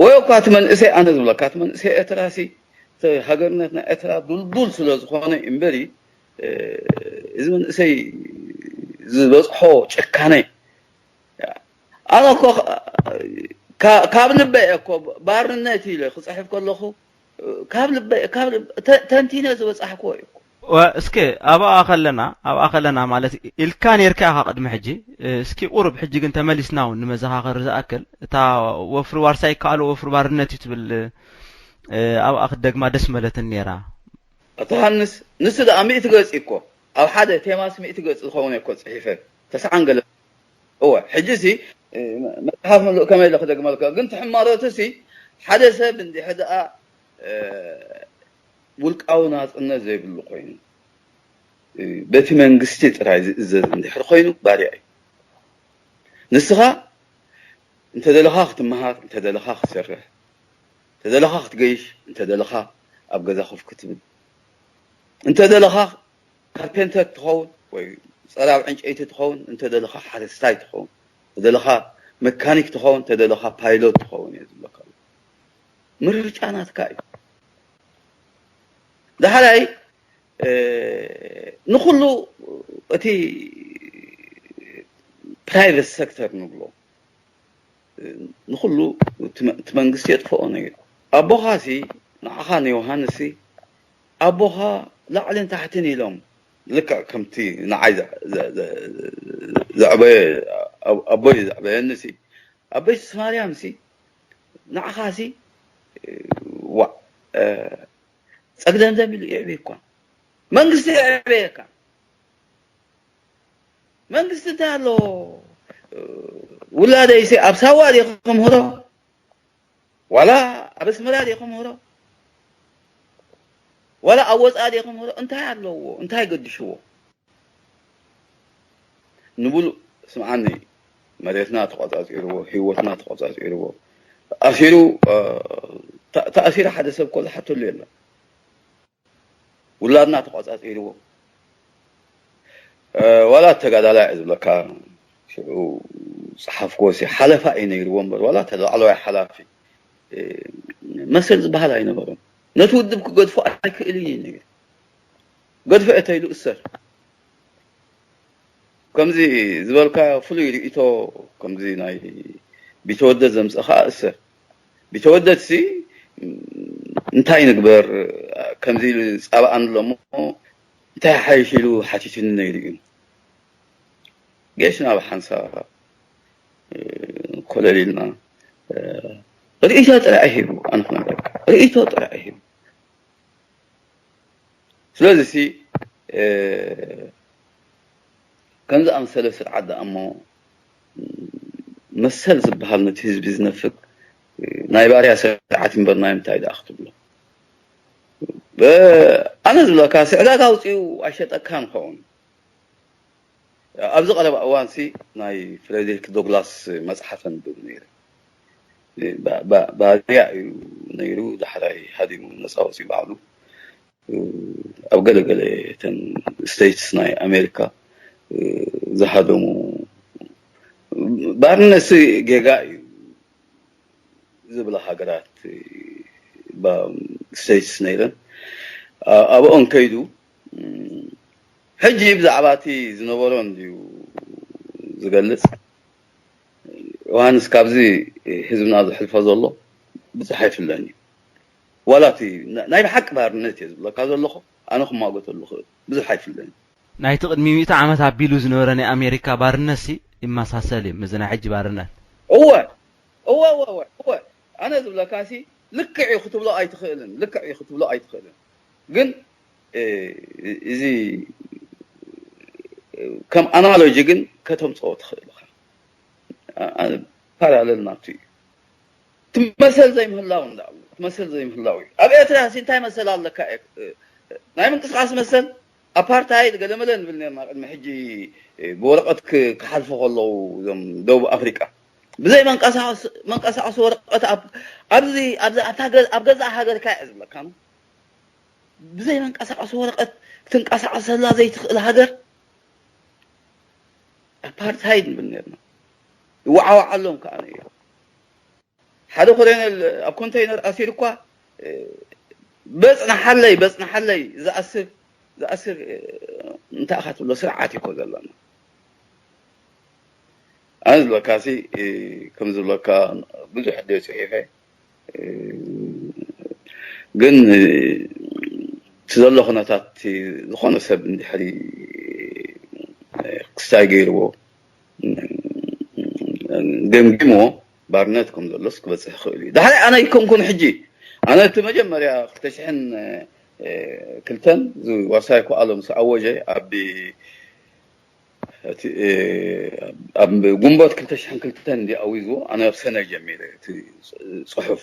ወይ እኳ እቲ መንእሰይ፣ ኣነ ዝብለካ እቲ መንእሰይ ኤርትራ ሲ፣ እቲ ሃገርነት ናይ ኤርትራ ዱልዱል ስለ ዝኾነ እምበሪ፣ እዚ መንእሰይ ዝበጽሖ ጭካነ ኣነ እኮ ካብ ልበይ እኮ ባርነት ኢለ ክፅሕፍ ከለኹ ካብ ልበይ ካብ ልበ- ተ- ተንቲነ ዝበፃሕክዎ እዩ እኮ። ወ- እስኪ ኣብኣ ከለና ኣብኣ ከለና ማለት ኢልካ ነርካ ኢኻ ቅድሚ ሕጂ። እስኪ ቁሩብ ሕጂ ግን ተመሊስና እውን ንመዘኻኸሪ ዝኣክል እታ ወፍሪ ዋርሳይ ይከኣሎ ወፍሪ ባርነት እዩ ትብል። ኣብኣ ክትደግማ ደስ መለትን ነራ። ኣቶ ሃንስ ንሱ ደኣ ሚእቲ ገፅ እኮ ኣብ ሓደ ቴማስ ሚእቲ ገፅ ዝኸውን እኮ ፅሒፈ ተስዓን ገለ እወ ሕጂ ሲ መፅሓፍ ምሉእ ከመይ ኢለ ክደግመልካ ግን ትሕማረቱ ሲ ሓደ ሰብ እንዲሕ ደኣ ውልቃዊ ናፅነት ዘይብሉ ኮይኑ በቲ መንግስቲ ጥራይ ዝእዘዝ እንድሕር ኮይኑ ባርያ እዩ። ንስኻ እንተደለኻ ክትመሃር፣ እንተደለኻ ክትሰርሕ፣ እንተደለኻ ክትገይሽ፣ እንተደለኻ ኣብ ገዛ ኮፍ ክትብል፣ እንተደለኻ ካርፔንተር ትኸውን ወይ ፀራብ ዕንጨይቲ ትኸውን፣ እንተደለኻ ሓረስታይ ትኸውን፣ እንተደለኻ መካኒክ ትኸውን፣ እንተደለኻ ፓይሎት ትኸውን እየ ዝብለካ። ምርጫ ናትካ እዩ። ዳሕራይ ንኩሉ እቲ ፕራይቨት ሰክተር ንብሎ ንኩሉ እቲ መንግስቲ የጥፍኦ ነገር ኣቦኻ ሲ ንዓኻ ንዮሃንስ ሲ ኣቦኻ ላዕልን ታሕትን ኢሎም ልክዕ ከምቲ ንዓይ ዘዕበየ ኣቦይ ዘዕበየኒ ሲ ኣቦይ ማርያም ሲ ንዓኻ ሲ ዋእ ጸግደምደም ኢሉ የዕብየኳ መንግስቲ የዕብየካ መንግስቲ እንታይ ኣለዎ ውላደይሲ ኣብ ሳዋ ድየ ክምህሮ ዋላ ኣብ ኣስመራ ድየ ክምህሮ ዋላ ኣብ ወፃኢ ድየ ክምህሮ እንታይ ኣለዎ እንታይ ገድሽዎ ንብሉ ስምዓኒ መሬትና ተቆፃፂርዎ ህይወትና ተቆፃፂርዎ ኣሲሩ ተኣሲሩ ሓደ ሰብ እኮ ዝሓተሉ የለን ውላድና ተቆፃፂርዎ ዋላ ተጋዳላይ እየ ዝብለካ ሽዑ ፀሓፍክዎ ሲ ሓለፋ እዩ ነይርዎ እምበር ዋላ ተላዕለዋይ ሓላፊ መሰል ዝበሃል ኣይነበሮም ነቲ ውድብ ክገድፎ ኣይክእልን እዩ ነይሩ ገድፎ እየ ተይሉ እሰር ከምዚ ዝበልካ ፍሉይ ርእቶ ከምዚ ናይ ቢተወደድ ዘምፅእ ከዓ እሰር ቢተወደድ ሲ እንታይ ንግበር ከምዚ ኢሉ ፃብኣን ኣሎ እሞ እንታይ ሓይሽ ኢሉ ሓቲትኒ ነይሩ እዩ ጌሽ ናብ ሓንሳ ኮለል ኢልና ርእቶ ጥራይ ሂቡ ኣንክነገር ርእቶ ጥራይ ሂቡ ስለዚ ሲ ከም ዝኣመሰለ ስርዓት ደኣ እሞ መሰል ዝበሃል ነቲ ህዝቢ ዝነፍግ ናይ ባርያ ስርዓት እምበር ናይ ምንታይ ደኣ ክትብሎ ኣነ ዝብለካ ስዕዳጋ ኣውፅኡ ኣይሸጠካን ኸውን ኣብዚ ቀረባ እዋን ሲ ናይ ፍሬድሪክ ዶግላስ መፅሓፍ ኣንብብ ነይረ ባርያ እዩ ነይሩ ዳሕራይ ሃዲሙ ነፃ ወፂኡ ባዕሉ ኣብ ገለገለ ተን ስቴትስ ናይ ኣሜሪካ ዝሃደሙ ባርነት ጌጋ እዩ ዝብላ ሃገራት ስቴትስ ነይረን ኣብኦም ከይዱ ሕጂ ብዛዕባ እቲ ዝነበሮ እንድዩ ዝገልፅ ዮሃንስ ካብዚ ህዝብና ዝሕልፎ ዘሎ ብዙሕ ኣይፍለን እዩ ዋላ እቲ ናይ ብሓቂ ባርነት እየ ዝብለካ ዘለኹ ኣነ ክማጎተሉ ክእል ብዙሕ ኣይፍለን እዩ ናይቲ ቅድሚ ሚእቲ ዓመት ኣቢሉ ዝነበረ ናይ ኣሜሪካ ባርነት ሲ ይመሳሰል እዩ ምስዚ ናይ ሕጂ ባርነት እወ እወ እወ እወ እወ ኣነ ዝብለካ ሲ ልክዕ እዩ ክትብሎ ኣይትኽእልን ልክዕ እዩ ክትብሎ ኣይትኽእልን ግን እዚ ከም ኣናሎጂ ግን ከተምፅኦ ትኽእል ኢኻ። ፓራለል ናቱ እዩ። ትመሰል ዘይምህላው እንዳ ትመሰል ዘይምህላው እዩ። ኣብ ኤርትራ ሲ እንታይ መሰል ኣለካ? ናይ ምንቅስቃስ መሰል ኣፓርታይድ ገለመለ ንብል ነርና ቅድሚ ሕጂ፣ ብወረቀት ክሓልፉ ከለዉ እዞም ደቡብ ኣፍሪቃ ብዘይ መንቀሳቀሲ ወረቀት ኣብዚ ኣብ ገዛእ ሃገርካ እየ ዝብለካ። ብዘይ መንቀሳቀሲ ወረቀት ክትንቀሳቀሰላ ዘይትኽእል ሃገር ኣፓርታይድ ንብል ነርና። ይወዓወዓሎም ከዓ ነይሩ። ሓደ ኮሎኔል ኣብ ኮንተይነር ኣሲሩ እኳ በፅናሓለይ በፅናሓለይ ዝኣስር ዝኣስር እንታይ ኢኻ ትብሎ ስርዓት ይኮ ዘለና። ኣነ ዝብለካ ሲ ከም ዝብለካ ብዙሕ ደ ፅሒፈ ግን እቲ ዘሎ ኩነታት ዝኾነ ሰብ እንድሕሪ ክስታይ ገይርዎ ገምጊምዎ ባርነት ከም ዘሎስ ክበፅሕ ይኽእል እዩ። ዳሕራይ ኣነ ኣይኮንኩን ሕጂ ኣነ እቲ መጀመርያ ክልተ ሽሕን ክልተን ዋሳይ ክኣሎ ምስ ኣወጀ ኣብ ኣብ ጉንቦት ክልተ ሽሕን ክልተን እንዲ ኣዊዝዎ ኣነ ኣብ ሰነ ጀሚረ እቲ ፅሑፍ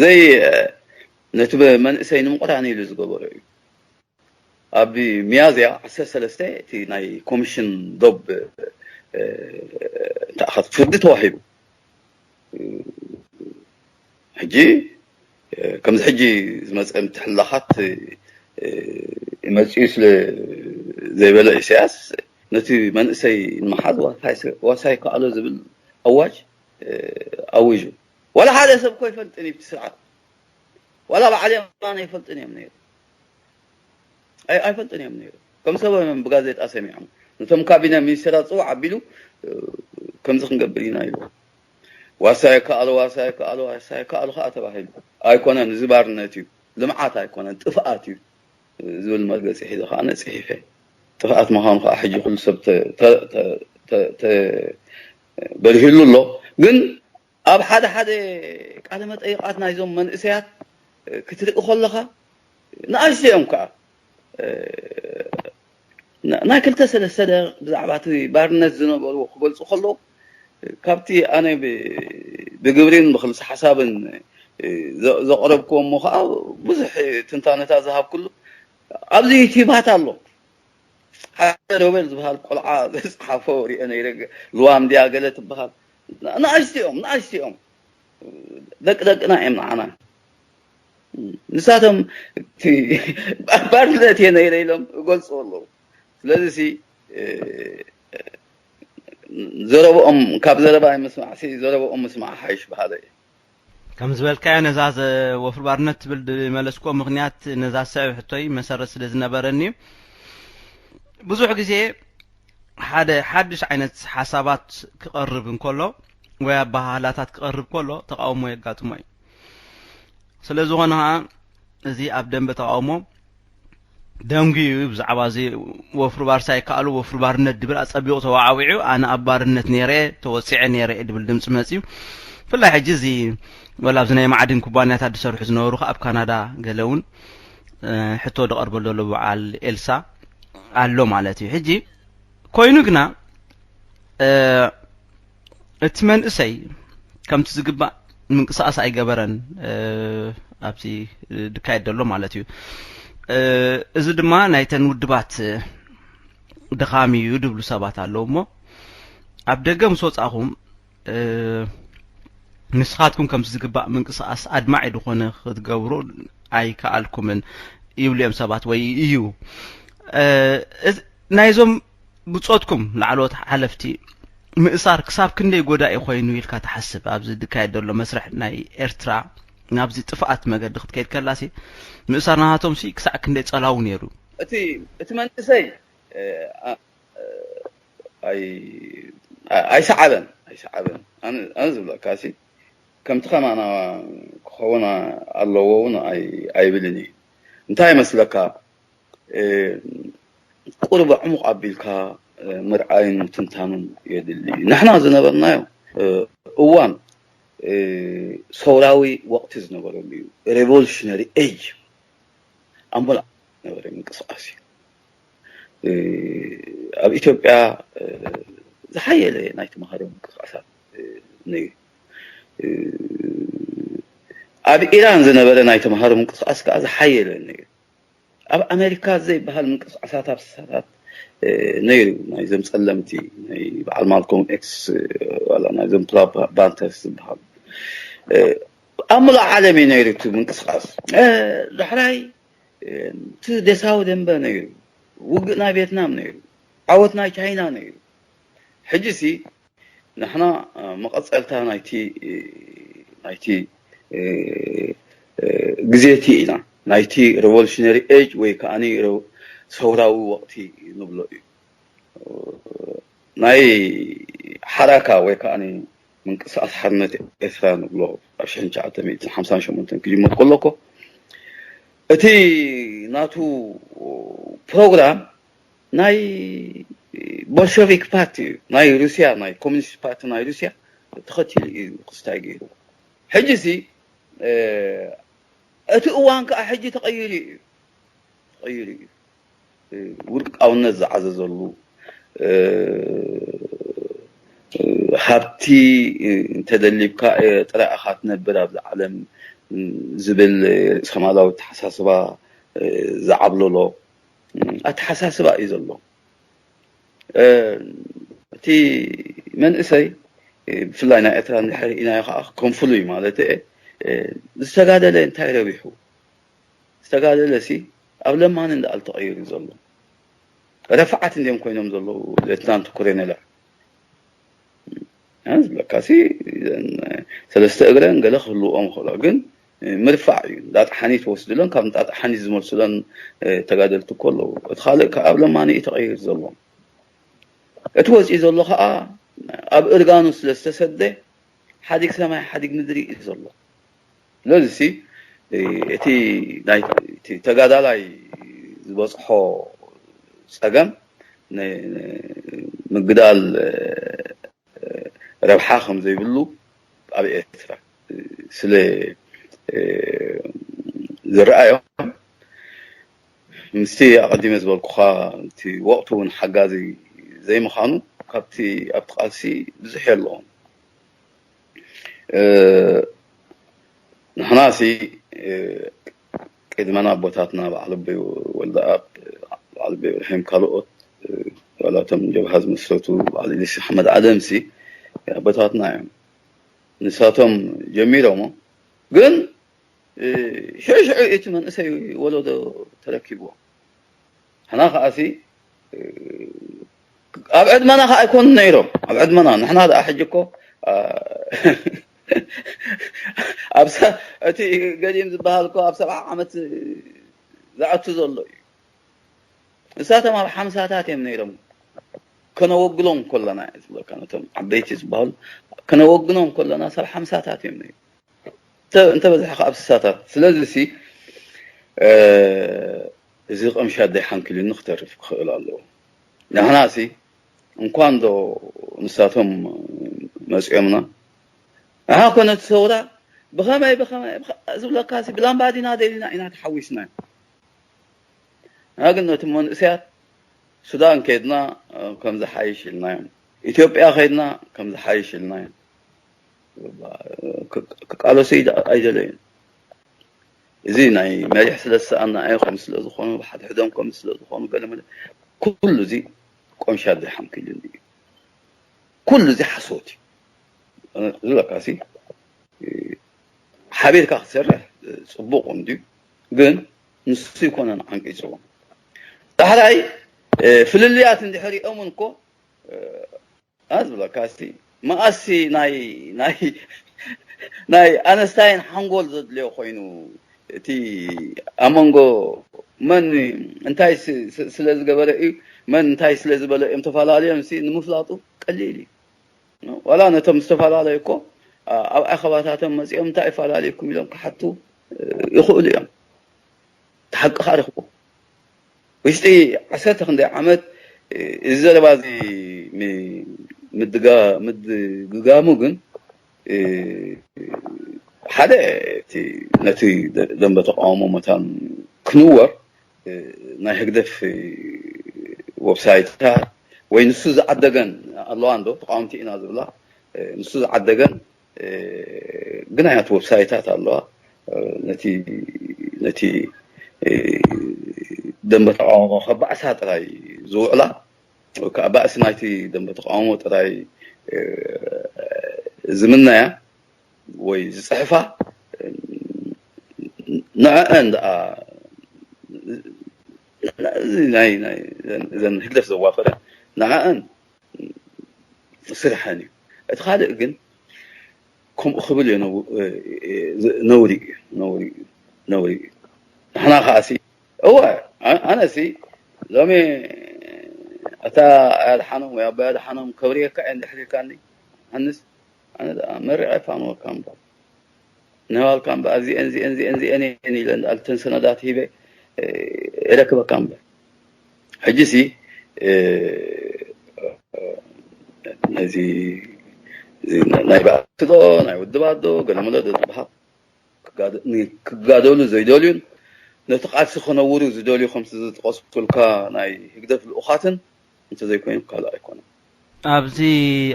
ዘይ ነቲ መንእሰይ ንምቕራን ኢሉ ዝገበሮ እዩ። ኣብ ሚያዝያ ዓሰርተ ሰለስተ እቲ ናይ ኮሚሽን ዶብ ተኣኻት ፍርዲ ተዋሂቡ። ሕጂ ከምዚ ሕጂ ዝመፀ ምትሕልላኻት መፅኡ ስለ ዘይበለ ኢሳያስ ነቲ መንእሰይ ንምሓዝ ዋሳይ ከኣሎ ዝብል ኣዋጅ ኣዊጁ። ዋላ ሓደ ሰብ እኮ ይፈልጥን እዩ ስርዓት ዋላ በዓል የማነ ይፈልጥን እዮም ነይሩ ኣይፈልጥን እዮም ነይሩ። ከም ሰበ ብጋዜጣ ሰሚዖም ነቶም ካቢነ ሚኒስትራት ፅዋዕ ኣቢሉ ከምዚ ክንገብር ኢና ኢሉ ዋሳይ ከኣሉ ዋሳይ ከኣሉ ዋሳይ ከኣሉ ከዓ ተባሂሉ ኣይኮነን። እዚ ባርነት እዩ፣ ልምዓት ኣይኮነን፣ ጥፍኣት እዩ ዝብል መርገፂ ሒዘ ከዓ ነፅሒፈ። ጥፍኣት ምዃኑ ከዓ ሕጂ ኩሉ ሰብ በሪሂሉ ኣሎ። ግን ኣብ ሓደ ሓደ ቃለ መጠይቃት ናይዞም መንእሰያት ክትርኢ ከለኻ ንኣሽቱ እዮም ከዓ ናይ ክልተ ሰለስተ ደቂቕ ብዛዕባ እቲ ባርነት ዝነበርዎ ክገልፁ ከለዉ ካብቲ ኣነ ብግብሪን ብክልሲ ሓሳብን ዘቕረብክዎ እሞ ከዓ ብዙሕ ትንታነታት ዝሃብኩሉ ኣብዚ ዩቲባት ኣሎ ሓደ ሮቤል ዝበሃል ቆልዓ ዝፀሓፎ ሪኦ ነይረ። ልዋም ድያ ገለ ትበሃል ንኣሽቱ እዮም ንኣሽቱ እዮም ደቂ ደቅና እዮም ንዓና። ንሳቶም ባርነት እየ ነይረ ኢሎም ይገልፁ ኣለዉ። ስለዚ ዘረብኦም ካብ ዘረባ ምስማዕ ዘረብኦም ምስማዕ ሓይሽ በሃለ እዩ። ከም ዝበልካዮ ነዛ ወፍሪ ባርነት ትብል ዝመለስኩዎ ምኽንያት ነዛ ሰብብ ሕቶይ መሰረት ስለ ዝነበረኒ እዩ። ብዙሕ ግዜ ሓደ ሓድሽ ዓይነት ሓሳባት ክቐርብ እንከሎ ወይ ኣባሃህላታት ክቐርብ ከሎ ተቃውሞ የጋጥሞ እዩ። ስለ ዝኾነ ከዓ እዚ ኣብ ደንበ ተቃውሞ ደንጉዩ እዩ። ብዛዕባ እዚ ወፍሪ ባርሳ ይከኣሉ ወፍሪ ባርነት ድብል ኣፀቢቑ ተዋዓዊዑ ኣነ ኣብ ባርነት ነይረ ተወፂዐ ነይረ ድብል ድምፂ መፅዩ። ብፍላይ ሕጂ እዚ ወላ ኣብዚ ናይ ማዕድን ኩባንያታት ዝሰርሑ ዝነበሩ ከዓ ኣብ ካናዳ ገለ እውን ሕቶ ዝቐርበሉ ዘሎ በዓል ኤልሳ ኣሎ ማለት እዩ። ሕጂ ኮይኑ ግና እቲ መንእሰይ ከምቲ ዝግባእ ምንቅስቃስ ኣይገበረን ኣብዚ ድካየድ ዘሎ ማለት እዩ። እዚ ድማ ናይተን ውድባት ድኻም እዩ ድብሉ ሰባት ኣለዉ እሞ ኣብ ደገ ምስ ወፃእኹም ንስኻትኩም ከምቲ ዝግባእ ምንቅስቃስ ኣድማዒ ዝኾነ ክትገብሩ ኣይከኣልኩምን ይብሉ እዮም ሰባት ወይ እዩ ናይዞም ብፆትኩም ላዕለዎት ሓለፍቲ ምእሳር ክሳብ ክንደይ ጎዳኢ ኮይኑ ኢልካ ትሓስብ? ኣብዚ ዝካየድ ዘሎ መስርሕ ናይ ኤርትራ ናብዚ ጥፍኣት መገዲ ክትከይድ ከላሲ ምእሳር ናሃቶም ሲ ክሳዕ ክንደይ ፀላዊ ነይሩ? እቲ እቲ መንእሰይ ኣይሰዓበን ኣይሰዓበን ኣነ ዝብለካ ሲ ከምቲ ከማና ክኸውን ኣለዎ እውን ኣይብልን እዩ። እንታይ ይመስለካ ቁሩብ ዕሙቕ ኣቢልካ ምርኣይን ምትንታኑን የድሊ እዩ። ንሕና ዝነበርናዮ እዋን ሰውራዊ ወቕቲ ዝነበረሉ እዩ። ሬቮሉሽነሪ ኤጅ ኣሞል ነበረ ምንቅስቃስ እዩ። ኣብ ኢትዮጵያ ዝሓየለ ናይ ተምሃሮ ምንቅስቃሳት ነይሩ። ኣብ ኢራን ዝነበረ ናይ ተምሃሮ ምንቅስቃስ ከዓ ዝሓየለ ነይሩ። ኣብ ኣሜሪካ ዘይበሃል ምንቅስቃሳት ኣብ ስሳታት ነይሩ። ናይዞም ጸለምቲ ናይ በዓል ማልኮም ኤክስ ዋላ ናይዞም ፕላንክ ፓንተርስ ዝበሃሉ ኣብ ሙሉእ ዓለም እዩ ነይሩ እቲ ምንቅስቃስ። ዳሕራይ እቲ ደሳዊ ደንበ ነይሩ። ውግእ ናይ ቬትናም ነይሩ። ዓወት ናይ ቻይና ነይሩ። ሕጂ ሲ ንሕና መቐጸልታ ናይቲ ናይቲ ግዜቲ ኢና። ናይቲ ሬቮሉሽነሪ ኤጅ ወይ ከዓ ሰውራዊ ወቕቲ ንብሎ እዩ። ናይ ሓራካ ወይ ከዓ ምንቅስቃስ ሓርነት ኤርትራ ንብሎ ኣብ ሽሕን ትሽዓተ ሚእትን ሓምሳን ሸሞንተን ክጅመር ከሎ እኮ እቲ ናቱ ፕሮግራም ናይ ቦልሸቪክ ፓርቲ እዩ። ናይ ሩስያ ናይ ኮሚኒስት ፓርቲ ናይ ሩስያ ተኸቲሉ እዩ ክስታይ ገይሩ። ሕጂ ሲ እቲ እዋን ከዓ ሕጂ ተቐይሩ እዩ ተቐይሩ እዩ። ውድቃውነት ዝዓዘዘሉ ሃብቲ እንተደሊብካ ጥራይ ኢኻ ትነብር ኣብዚ ዓለም ዝብል ርእሰማላዊ ኣተሓሳስባ ዝዓብለሎ ኣተሓሳስባ እዩ ዘሎ። እቲ መንእሰይ ብፍላይ ናይ ኤርትራ እንድሕር ኢናዮ ከዓ ከም ፍሉይ ማለት እየ ዝተጋደለ እንታይ ረቢሑ? ዝተጋደለ ሲ ኣብ ለማኒ እንዳኣል ተቐይሩ ዘሎ ረፍዓት እንዲዮም ኮይኖም ዘለዉ ሌትናንት ኮሎኔላት ዝብለካ ሲ ሰለስተ እግረን ገለ ክህልዎም ይኽእላ ግን ምርፋዕ እዩ። እንዳጣሓኒ ትወስድለን ካብ እንዳጣሓኒ ዝመልሱለን ተጋደልቲ እኮ ኣለዉ። እቲ ካልእ ከዓ ኣብ ለማኒ እዩ ተቐይሩ ዘሎ። እቲ ወፂኡ ዘሎ ከዓ ኣብ እርጋኑ ስለ ዝተሰደ ሓዲግ ሰማይ ሓዲግ ምድሪ እዩ ዘሎ። ስለዚ እቲ ተጋዳላይ ዝበፅሖ ፀገም ምግዳል ረብሓ ከም ዘይብሉ ኣብ ኤርትራ ስለ ዝረኣዮም ምስቲ ኣቐዲመ ዝበልኩኻ እቲ ወቕቱ እውን ሓጋዚ ዘይምዃኑ ካብቲ ኣብቲ ቃልሲ ብዙሕ የለዎም። ንሕና ሲ ቅድመና ኣቦታትና በዓል ኣቦይ ወልደኣብ በዓል ኣቦይ እብራሂም ካልኦት ዋላቶም ጀብሃ ዝመስረቱ በዓል ኢሊስ ኣሕመድ ኣደም ሲ ኣቦታትና እዮም። ንሳቶም ጀሚሮሞ ግን ሽዑ ሽዑ እቲ መንእሰይ ወለዶ ተረኪብዎ። ሕና ከዓሲ ኣብ ዕድመና ከዓ ኣይኮኑ ነይሮም ኣብ ዕድመና ንሕና ደኣ ሕጂ እኮ ኣብ እቲ ገዲም ዝበሃል እኮ ኣብ ሰብዓ ዓመት ዝኣቱ ዘሎ እዩ። ንሳቶም ኣብ ሓምሳታት እዮም ነይሮም ከነወግሎም ከለና ዝብለካ ነቶም ዓበይቲ ዝበሃሉ ከነወግኖም ከለና ሰብ ሓምሳታት እዮም ነይሮም እንተበዝሐ ከዓ ኣብ ስሳታት ስለዚ ሲ እዚ ቐምሻ ደይ ሓንኪሉኒ ክተርፍ ክኽእል ኣለዎ። ንሕና ሲ እንኳን ዶ ንሳቶም መፂኦምና ንሓ ኮነ እቲ ሰውራ ብኸመይ ብኸመይ ዝብለካ ብላምባዲና ደሊና ኢና ተሓዊስና። ንሓ ግን ነቲ መንእሰያት ሱዳን ከይድና ከም ዝሓይሽ ኢልናዮም። ኢትዮጵያ ከይድና ከም ዝሓይሽ ኢልናዮም። ክቃለሱ ኣይደለዩን። እዚ ናይ መሪሕ ስለ ዝሰኣና እዮም ከም ስለ ዝኾኑ ብሓድሕዶም ከም ስለ ዝኾኑ ገለ መለ ኩሉ እዚ ቆምሻ ዘይሓምኪሉኒ እዩ። ኩሉ እዚ ሓሶት እዩ ዝብለካ ሲ ሓቢርካ ክትሰርሕ ፅቡቅ እንድዩ ግን ንሱ ይኮነን ዓንቂፅዎም ዳሕራይ ፍልልያት እንድሕር ኦምን እኮ ዝብለካ ሲ መኣሲ ናይ ናይ ኣነስታይን ሓንጎል ዘድልዮ ኮይኑ እቲ ኣብ መንጎ መን እንታይ ስለ ዝገበረ እዩ መን እንታይ ስለ ዝበለ እዮም ተፈላለዮም ሲ ንምፍላጡ ቀሊል እዩ። ዋላ ነቶም ዝተፈላለዩ እኮ ኣብ ኣኸባታቶም መፂኦም እንታይ ይፈላለዩኩም ኢሎም ክሓቱ ይኽእሉ እዮም። እቲ ሓቂ ከዓ ረኽቦ ውሽጢ ዓሰርተ ክንደይ ዓመት እዚ ዘረባ እዚ ምድጋሙ ግን ሓደ እቲ ነቲ ደንበ ተቃውሞ መታን ክንወር ናይ ህግደፍ ወብሳይትታት ወይ ንሱ ዝዓደገን ኣለዋ እንዶ ተቃወምቲ ኢና ዝብላ ንሱ ዝዓደገን ግናያት ወብሳይታት ኣለዋ ነቲ ነቲ ደንበ ተቃውሞ ከባዕሳ ጥራይ ዝውዕላ ከዓ ባእሲ ናይቲ ደንበ ተቃውሞ ጥራይ ዝምነያ ወይ ዝፅሕፋ ንዕአን ደኣ ዘን ህግደፍ ዘዋፈረ ንዕአን ስርሐን እዩ። እቲ ካልእ ግን ከምኡ ክብል እዮ ነውሪ እዩ ነውሪ እዩ ነውሪ እዩ። ንሕና ከዓሲ እወ ኣነሲ ሎሚ ኣታ ኣያድሓኖም ወይ ኣባ ኣያድሓኖም ከብርየካ እየ እንድሕር ኢልካኒ ኣነስ ኣነ ደኣ መሪቐ ፋንወካ እምበር ንባልካ እምበር እዚአን እዚአን እዚአን እዚአን እየን ኢለ እንዳልተን ሰነዳት ሂበ የረክበካ እምበር ሕጂ ሲ ነዚ ናይ ባእሲ ዶ ናይ ውድባት ዶ ገለመለ ዶ ዝበሃል ክጋደሉ ዘይደልዩን ነቲ ቃልሲ ክነውሩ ዝደልዩ ከምቲ ዝጠቐስኩልካ ናይ ህግደፍ ልኡኻትን እንተዘይኮይኑ ካልእ ኣይኮነን። ኣብዚ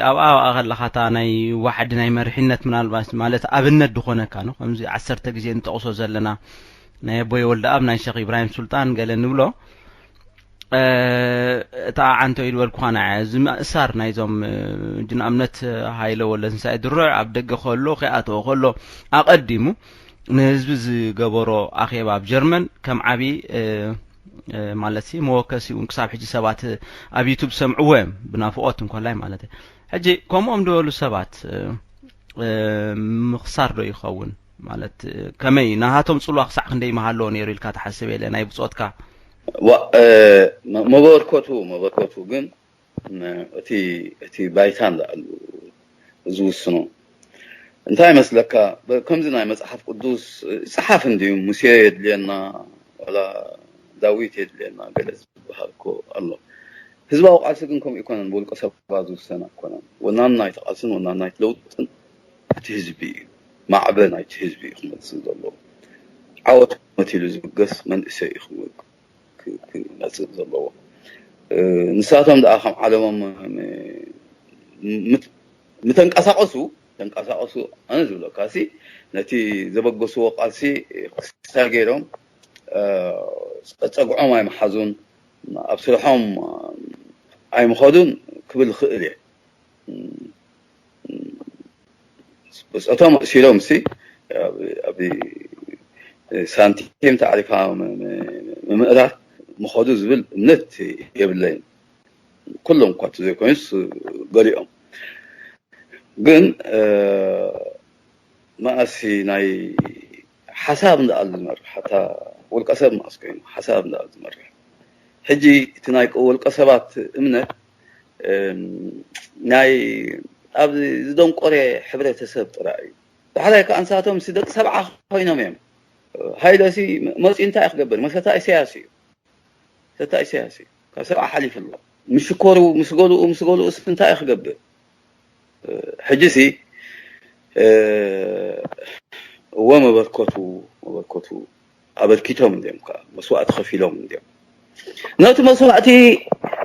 ኣብኣ ኣብኣ ከለኻ እታ ናይ ዋሕዲ ናይ መሪሕነት ምናልባት ማለት ኣብነት ድኾነካ ነው ከምዚ ዓሰርተ ግዜ ንጠቕሶ ዘለና ናይ ኣቦይ ወልደኣብ ናይ ሸኽ ኢብራሂም ሱልጣን ገለ ንብሎ እታ ዓንቶ ኢልበልኩኻ ንዓ እዚ ምእሳር ናይዞም ንኣብነት ሃይለ ወለትንሳኤ ድሩዕ ኣብ ደገ ከሎ ከይኣተወ ከሎ ኣቐዲሙ ንህዝቢ ዝገበሮ ኣኼባ ኣብ ጀርመን ከም ዓቢ ማለት ሲ መወከሲ እውን ክሳብ ሕጂ ሰባት ኣብ ዩቱብ ዝሰምዕዎ እዮም ብናፍቆት እንኮላይ ማለት እዩ ሕጂ ከምኦም ዝበሉ ሰባት ምኽሳር ዶ ይኸውን ማለት ከመይ ናሃቶም ፅልዋ ክሳዕ ክንደይ መሃለዎ ነይሩ ኢልካ ትሓስብ የለ ናይ ብፆትካ መበርከቱ መበርከቱ ግን እቲ እቲ ባይታ እንዳኣሉ ዝውስኖ እንታይ መስለካ ከምዚ ናይ መጽሓፍ ቅዱስ ጸሓፍ እንዲዩ ሙሴ የድልየና ወላ ዳዊት የድልየና ገለ ዝበሃል እኮ ኣሎ ህዝባዊ ቃልሲ ግን ከምኡ ይኮነን ብውልቀ ሰባት ዝውሰን ኣይኮነን ወናን ናይቲ ቃልስን ወናን ናይቲ ለውጥን እቲ ህዝቢ እዩ ማዕበ ናይቲ ህዝቢ እዩ ክመጽእ ዘለዎ ዓወት መት ኢሉ ዝብገስ መንእሰይ እዩ ክመጽእ ዘለዎ ንሳቶም ደኣ ከም ዓለሞም ምተንቀሳቀሱ ተንቀሳቀሱ ኣነ ዝብለካ ሲ ነቲ ዘበገስዎ ቃልሲ ክስታ ገይሮም ጸግዖም ኣይመሓዙን ኣብ ስርሖም ኣይምኸዱን ክብል ክእል እየ ብፀቶም እሲሮም ሲ ኣብ ሳንቲም ታዕሪፋ ምምእራት ምኸዱ ዝብል እምነት የብለይን ኩሎም እኳ ዘይኮይኑስ ገሊኦም ግን መኣሲ ናይ ሓሳብ እንዳኣሉ ዝመርሕ ሓታ ውልቀሰብ መኣስ ኮይኑ ሓሳብ እንዳኣሉ ዝመርሕ ሕጂ እቲ ናይ ውልቀሰባት እምነት ናይ ኣብ ዝደንቆረ ሕብረተሰብ ጥራይ እዩ። ዳሕራይ ከዓ ንሳቶም ሲ ደቂ ሰብዓ ኮይኖም እዮም። ሃይለ ሲ መፂኡ እንታይ ክገብር? መሰታ ኢሳያስ እዩ። መሰታ ኢሳያስ እዩ። ካብ ሰብዓ ሓሊፉ ኣሎ። ምስ ሽኮሩ፣ ምስ ገሉኡ፣ ምስ ገሉኡ ሲ እንታይ ክገብር? ሕጂ ሲ እወ መበርከቱ መበርከቱ ኣበርኪቶም እንዲዮም ከዓ መስዋእቲ ከፊሎም እንዲዮም ነቲ መስዋእቲ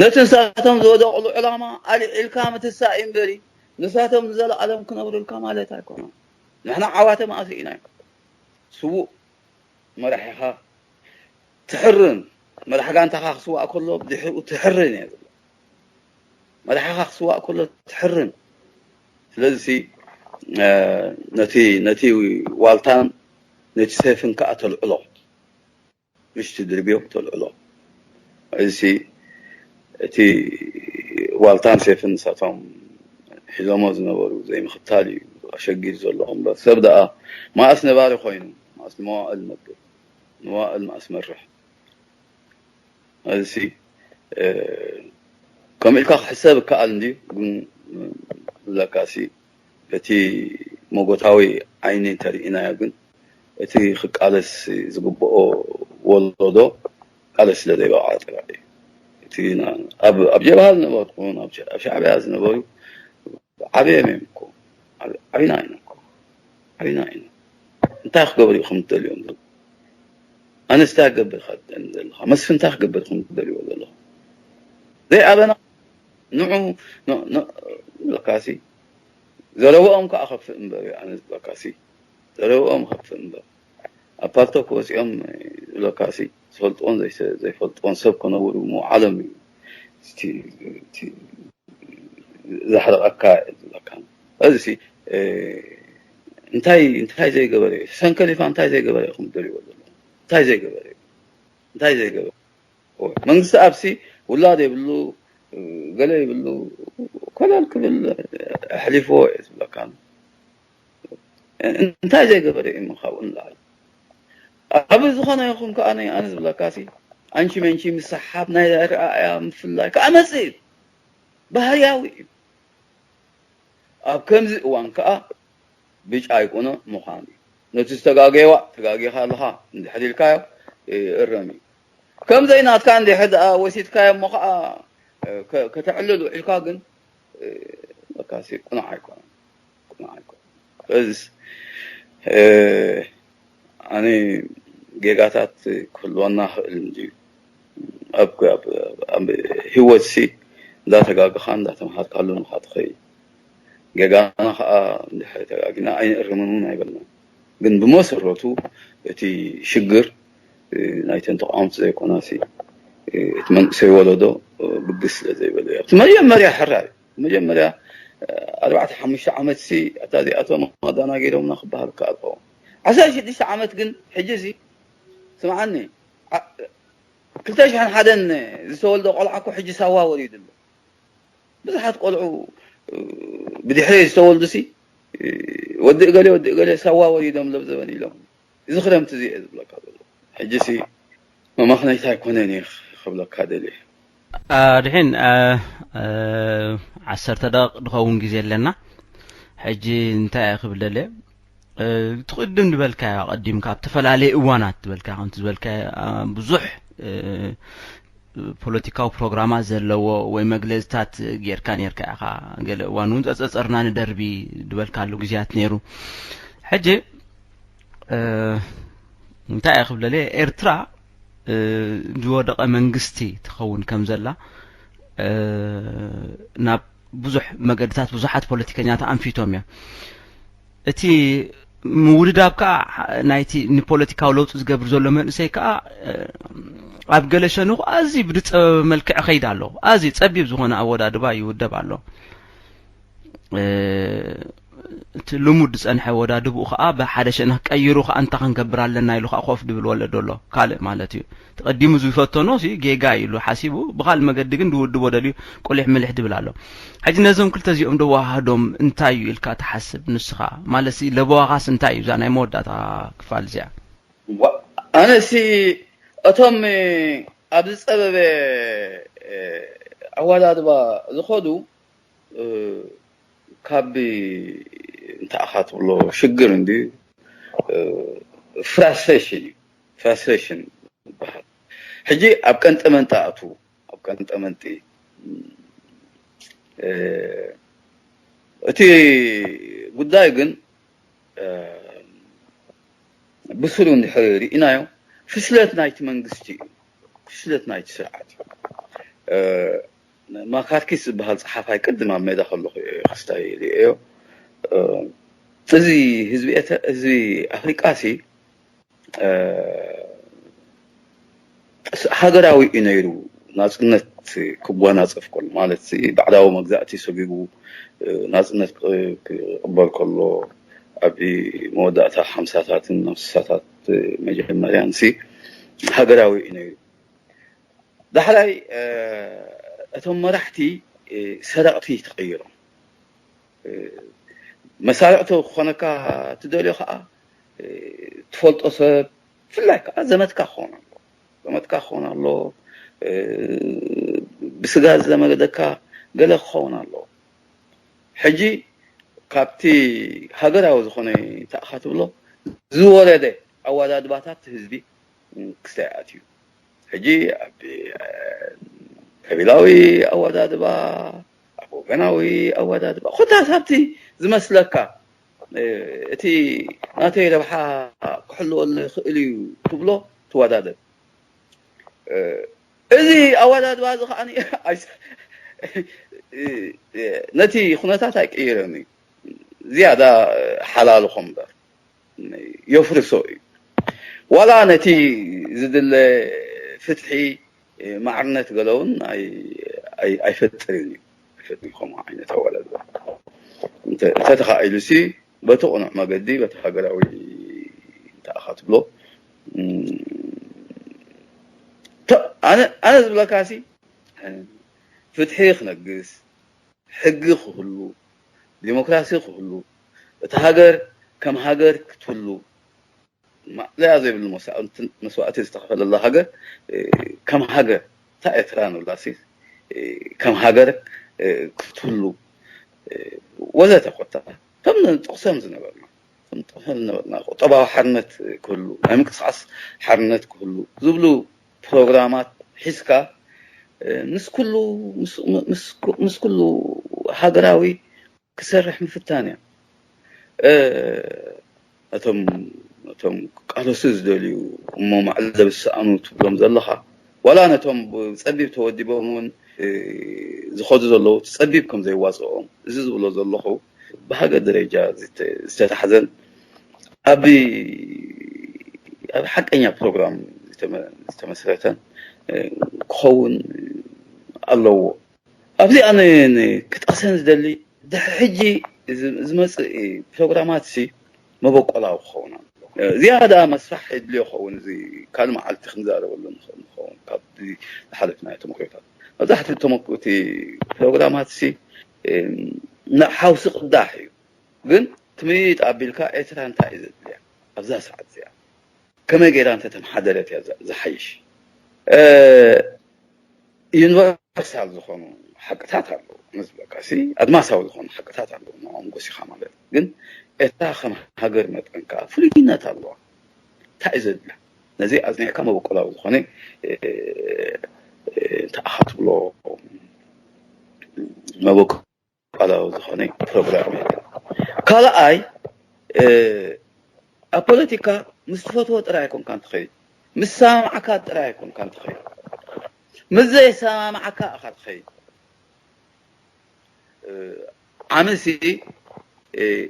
ነቲ ንሳቶም ዝወደቕሉ ዕላማ ኣልዒልካ ምትሳእ እዩ እምበሪ ንሳቶም ንዘለኣለም ክነብሩልካ ማለት ኣይኮነን ንሕና ዓዋተ መኣስ ርኢናዮ ስዉእ መራሒኻ ትሕርን መራሕ ጋንታኻ ክስዋእ ከሎ ብድሕሪኡ ትሕርን እየ ዝብሎ መራሒኻ ክስዋእ ከሎ ትሕርን ስለዚ ነቲ ነቲ ዋልታን ነቲ ሰይፍን ከዓ ተልዕሎ ምሽ ትድርብዮ ተልዕሎ እዚ እቲ ዋልታን ሰይፍን ንሳቶም ሒዞሞ ዝነበሩ ዘይምኽታል እዩ ኣሸጊር ዘሎ እምበር ሰብ ደኣ መኣስ ነባሪ ኮይኑ መኣስ ንመዋእል ነብር ንመዋእል መኣስ መርሕ እዚ ከም ኢልካ ክሕሰብ ይከኣል እንድዩ ግን ብለካሲ በቲ ሞጎታዊ ዓይኒ እንተርኢናዮ ግን እቲ ክቃለስ ዝግብኦ ወለዶ ቃለስ ስለ ዘይበቕዓ ጥራሕ እዩ እቲ ኣብ ጀብሃ ዝነበሩ ትኾኑ ኣብ ሻዕብያ ዝነበሩ ዓብዮም እዮም እኮ ዓብና ኢና እኮ ዓብና ኢና እንታይ ክገብሩ ኢኹም ትደልዮም ኣነስ እንታይ ክገብር ኢኻ ትደሊ ዘለኻ መስፍን እንታይ ክገብር ኢኹም ትደልይዎ ዘለኹም ዘይኣበና ንዑ ንብለካሲ፣ ዘረብኦም ከዓ ከፍእ እምበር እዩ። ኣነ ዝብለካሲ ዘረብኦም ከፍእ እምበር፣ ኣብ ፓልቶክ ወፂኦም ዝብለካሲ ዝፈልጥዎን ዘይፈልጥዎን ሰብ ከነውሩ ምውዓሎም እዩ። ዘሕርቐካ ዝብለካ። እዚ እንታይ እንታይ ዘይገበረ እዩ? ሰንከሊፋ እንታይ ዘይገበረ ኢኹም ደልዎ ዘሎ? እንታይ ዘይገበረ እዩ? እንታይ ዘይገበረ? መንግስቲ ኣብሲ ውላድ የብሉ፣ ገለ ይብሉ፣ ኮለል ክብል ኣሕሊፍዎ እየ ዝብለካ። እንታይ ዘይገበረ እዩ? ካብኡ ንላዕሊ ኣብ ዝኾነ ይኹን ከዓ ኣነ ዝብለካ ሲ፣ ኣንቺ መንቺ ምስሓብ ናይ ኣረኣእያ ምፍላይ ከዓ መፅእ እዩ። ባህርያዊ እዩ። ኣብ ከምዚ እዋን ከዓ ብጫ ኣይኮነ ምዃን እዩ። ነቲ ዝተጋገየዋ ተጋጊኻ ኣለኻ እንድሕር ኢልካዮ እረም እዩ። ከም ዘይናትካ እንድሕር ደኣ ወሲድካዮ እሞ ከዓ ከተዕልል ውዒልካ ግን በቃ ቁኑዕ ኣይኮነን። ቁኑዕ ኣይኮነን። እዝ ኣነ ጌጋታት ክህልወና ክእል እንጂ ኣብ ህይወት ሲ እንዳተጋግኻ እንዳተምሃርካሉ ንኻ ትኸይ። ጌጋና ከዓ እንድሕር ተጋጊና ኣይንእርምን እውን ኣይበልና። ግን ብመሰረቱ እቲ ሽግር ናይተን ተቃወምቲ ዘይኮና ሲ እቲ መንእሰይ ወለዶ ብግስ ስለ ዘይበለ እዩ። ኣብቲ መጀመርያ ሕራይ መጀመርያ ኣርባዕተ ሓሙሽተ ዓመት ሲ እታ እዚኣቶም ኣዳናጊሮምና ክበሃል ከኣል ኸውን። ዓሰርተ ሽዱሽተ ዓመት ግን ሕጂ ሲ ስምዓኒ፣ ክልተ ሽሕን ሓደን ዝተወልደ ቆልዓ እኮ ሕጂ ሳዋ ወሪዱ ኣሎ። ብዙሓት ቆልዑ ብድሕሪ ዝተወልዱ ሲ ወዲ እገሌ ወዲ እገሌ ሳዋ ወሪዶም ለብዘበን ኢሎም እዚ ክረምቲ እዚ እየ ዝብለካ ዘሎ። ሕጂ ሲ መማኽነይታ ኣይኮነን እየ ክብለካ ደልየ። ድሒን ዓሰርተ ደቂቕ ድኸውን ግዜ ኣለና። ሕጂ እንታይ እየ ክብል ደልየ? ትቕድም ዝበልካዮ ኣቐዲምካ ኣብ ተፈላለየ እዋናት ዝበልካ ከምቲ ዝበልካዮ ብዙሕ ፖለቲካዊ ፕሮግራማት ዘለዎ ወይ መግለፅታት ጌርካ ኔርካ ኢኻ። ገለ እዋን እውን ጸጸርና ንደርቢ ዝበልካሉ ግዜያት ነይሩ። ሕጂ እንታይ እየ ክብለለ ኤርትራ ዝወደቐ መንግስቲ ትኸውን ከም ዘላ ናብ ብዙሕ መገድታት ብዙሓት ፖለቲከኛታት ኣንፊቶም እዮም። እቲ ምውድዳብ ከዓ ናይቲ ንፖለቲካዊ ለውጢ ዝገብር ዘሎ መንእሰይ ከዓ ኣብ ገለ ሸንኹ ኣዝዩ ብዝፀበበ መልክዕ ኸይድ ኣሎ። ኣዝዩ ፀቢብ ዝኾነ ኣወዳድባ ይውደብ ኣሎ። እቲ ልሙድ ዝፀንሐ ኣወዳድብኡ ከዓ ብሓደ ሸነኽ ቀይሩ ከዓ እንታይ ክንገብር ኣለና ኢሉ ከዓ ኮፍ ድብል ወለዶ ኣሎ። ካልእ ማለት እዩ። ተቐዲሙ ዝፈተኖ ሲ ጌጋ እዩ ኢሉ ሓሲቡ ብኻልእ መገዲ ግን ድውድቦ ደልዩ ቁሊሕ ምልሕ ድብል ኣሎ። ሕጂ ነዞም ክልተ እዚኦም ደዋሃዶም እንታይ እዩ ኢልካ ትሓስብ ንስኻ? ማለት ሲ ለበዋኻስ እንታይ እዩ እዛ ናይ መወዳእታ ክፋል እዚኣ? ኣነሲ እቶም ኣብ ዝፀበበ ኣወዳድባ ዝኸዱ ካብ እንታይ ኢኻ ትብሎ ሽግር እንዲ ፍራስትሬሽን እዩ። ፍራስትሬሽን ይበሃል። ሕጂ ኣብ ቀንጠመንጢ ኣቱ ኣብ ቀንጠመንጢ እቲ ጉዳይ ግን ብስሩ እንድሕር ርኢናዮ ፍሽለት ናይቲ መንግስቲ እዩ። ፍሽለት ናይቲ ስርዓት እዩ። ማካርኪስ ዝበሃል ጸሓፋይ ቅድም ኣብ ሜዳ ከለኹ እየ ክስታይ ርእዮ። እዚ ህዝቢ ኤተ- ህዝቢ ኣፍሪቃ ሲ ሃገራዊ እዩ ነይሩ። ናጽነት ክጓናጸፍ ከሎ ማለት ባዕዳዊ መግዛእቲ ሰጊጉ ናጽነት ክቕበል ከሎ ኣብ መወዳእታ ሓምሳታትን ኣብ ስሳታት መጀመርያን ሲ ሃገራዊ እዩ ነይሩ። ዳሕራይ እቶም መራሕቲ ሰረቕቲ ተቐይሮም። መሳርቕቲ ክኾነካ ትደልዮ ከዓ ትፈልጦ ሰብ ብፍላይ ከዓ ዘመድካ ክኸውን ኣሎ። ዘመድካ ክኸውን ኣሎ። ብስጋ ዝዘመደካ ገለ ክኸውን ኣሎ። ሕጂ ካብቲ ሃገራዊ ዝኾነ ተኣኻ ትብሎ ዝወረደ ኣወዳድባታት ህዝቢ ክስታይ ኣትዩ። ሕጂ ኣብ ቀቢላዊ ኣወዳድባ ኣብ ወገናዊ ኣወዳድባ ኮታስ ኣብቲ ዝመስለካ እቲ ናተይ ረብሓ ክሕልወሉ ይኽእል እዩ ትብሎ ትወዳደር። እዚ ኣወዳድባ እዚ ከዓ ነቲ ኩነታት ኣይቀይረን እዩ፣ ዝያዳ ሓላልኾ እምበር የፍርሶ እዩ። ዋላ ነቲ ዝድለ ፍትሒ፣ ማዕርነት ገለ እውን ኣይፈጥርን እዩ። ከምኡ ዓይነት ኣወዳድባ እንተተኻኢሉ ሲ በቲ ቅኑዕ መገዲ በቲ ሃገራዊ እንተኣኻ ትብሎ ኣነ ዝብለካ ሲ ፍትሒ ክነግስ፣ ሕጊ ክህሉ፣ ዲሞክራሲ ክህሉ፣ እቲ ሃገር ከም ሃገር ክትህሉ ማእለያ ዘይብሉ መስዋእቲ ዝተኸፈለላ ሃገር ከም ሃገር እታ ኤርትራ ንብላሲ ከም ሃገር ክትህሉ ወዘተ ኮታ ከም ንጥቕሶም ዝነበርና ክንጠፍእ ነበርና። ቁጠባዊ ሓርነት ክህሉ፣ ናይ ምንቅስቃስ ሓርነት ክህሉ ዝብሉ ፕሮግራማት ሒዝካ ምስ ኩሉ ምስ ኩሉ ሃገራዊ ክሰርሕ ምፍታን እያ። እቶም እቶም ክቃለሱ ዝደልዩ እሞ ማዕለብ ዝሰኣኑ ትብሎም ዘለኻ ዋላ ነቶም ብፀቢብ ተወዲቦም እውን ዝኸዱ ዘለዉ እቲ ፀቢብ ከም ዘይዋፅኦም እዚ ዝብሎ ዘለኹ ብሃገር ደረጃ ዝተታሕዘን ኣብ ኣብ ሓቀኛ ፕሮግራም ዝተመስረተን ክኸውን ኣለዎ። ኣብዚ ኣነ ክጠቅሰን ዝደሊ ድሕሪ ሕጂ ዝመፅእ ፕሮግራማት ሲ መበቆላዊ ክኸውን ኣሎ። ዝያዳ መስራሕ የድልዮ ኸውን እዚ ካልእ መዓልቲ ክንዛረበሉ ንኽእል ንኸውን ካብ ዝሓለፍናዮ ተመክሮታት መብዛሕትኡ ተመክሮቲ ፕሮግራማት ሲ ሓውሲ ቅዳሕ እዩ። ግን ትምኒት ኣቢልካ ኤርትራ እንታይ እዩ ዘድልያ ኣብዛ ሰዓት እዚኣ ከመይ ገይራ እንተተመሓደረት እያ ዝሓይሽ። ዩኒቨርሳል ዝኾኑ ሓቅታት ኣለዉ ንዝብለካ ሲ ኣድማሳዊ ዝኾኑ ሓቅታት ኣለዉ ንኦም ጎሲኻ ማለት ግን ኤርትራ ከም ሃገር መጠን ከዓ ፍሉይነት ኣለዋ። እንታይ እዩ ዘድልያ ነዚ ኣጽኒዕካ መበቆላዊ ዝኾነ እንተኣኻ ትብሎ መበቆ ቃላዊ ዝኾነ ፕሮግራም የለን። ካልኣይ ኣብ ፖለቲካ ምስ ትፈትዎ ጥራይ ኣይኮንካን ትኸይድ፣ ምስ ሰማማዕካ ጥራይ ኣይኮንካን ትኸይድ፣ ምስ ዘይሰማማዕካ ኢኻ ትኸይድ። ዓምሲ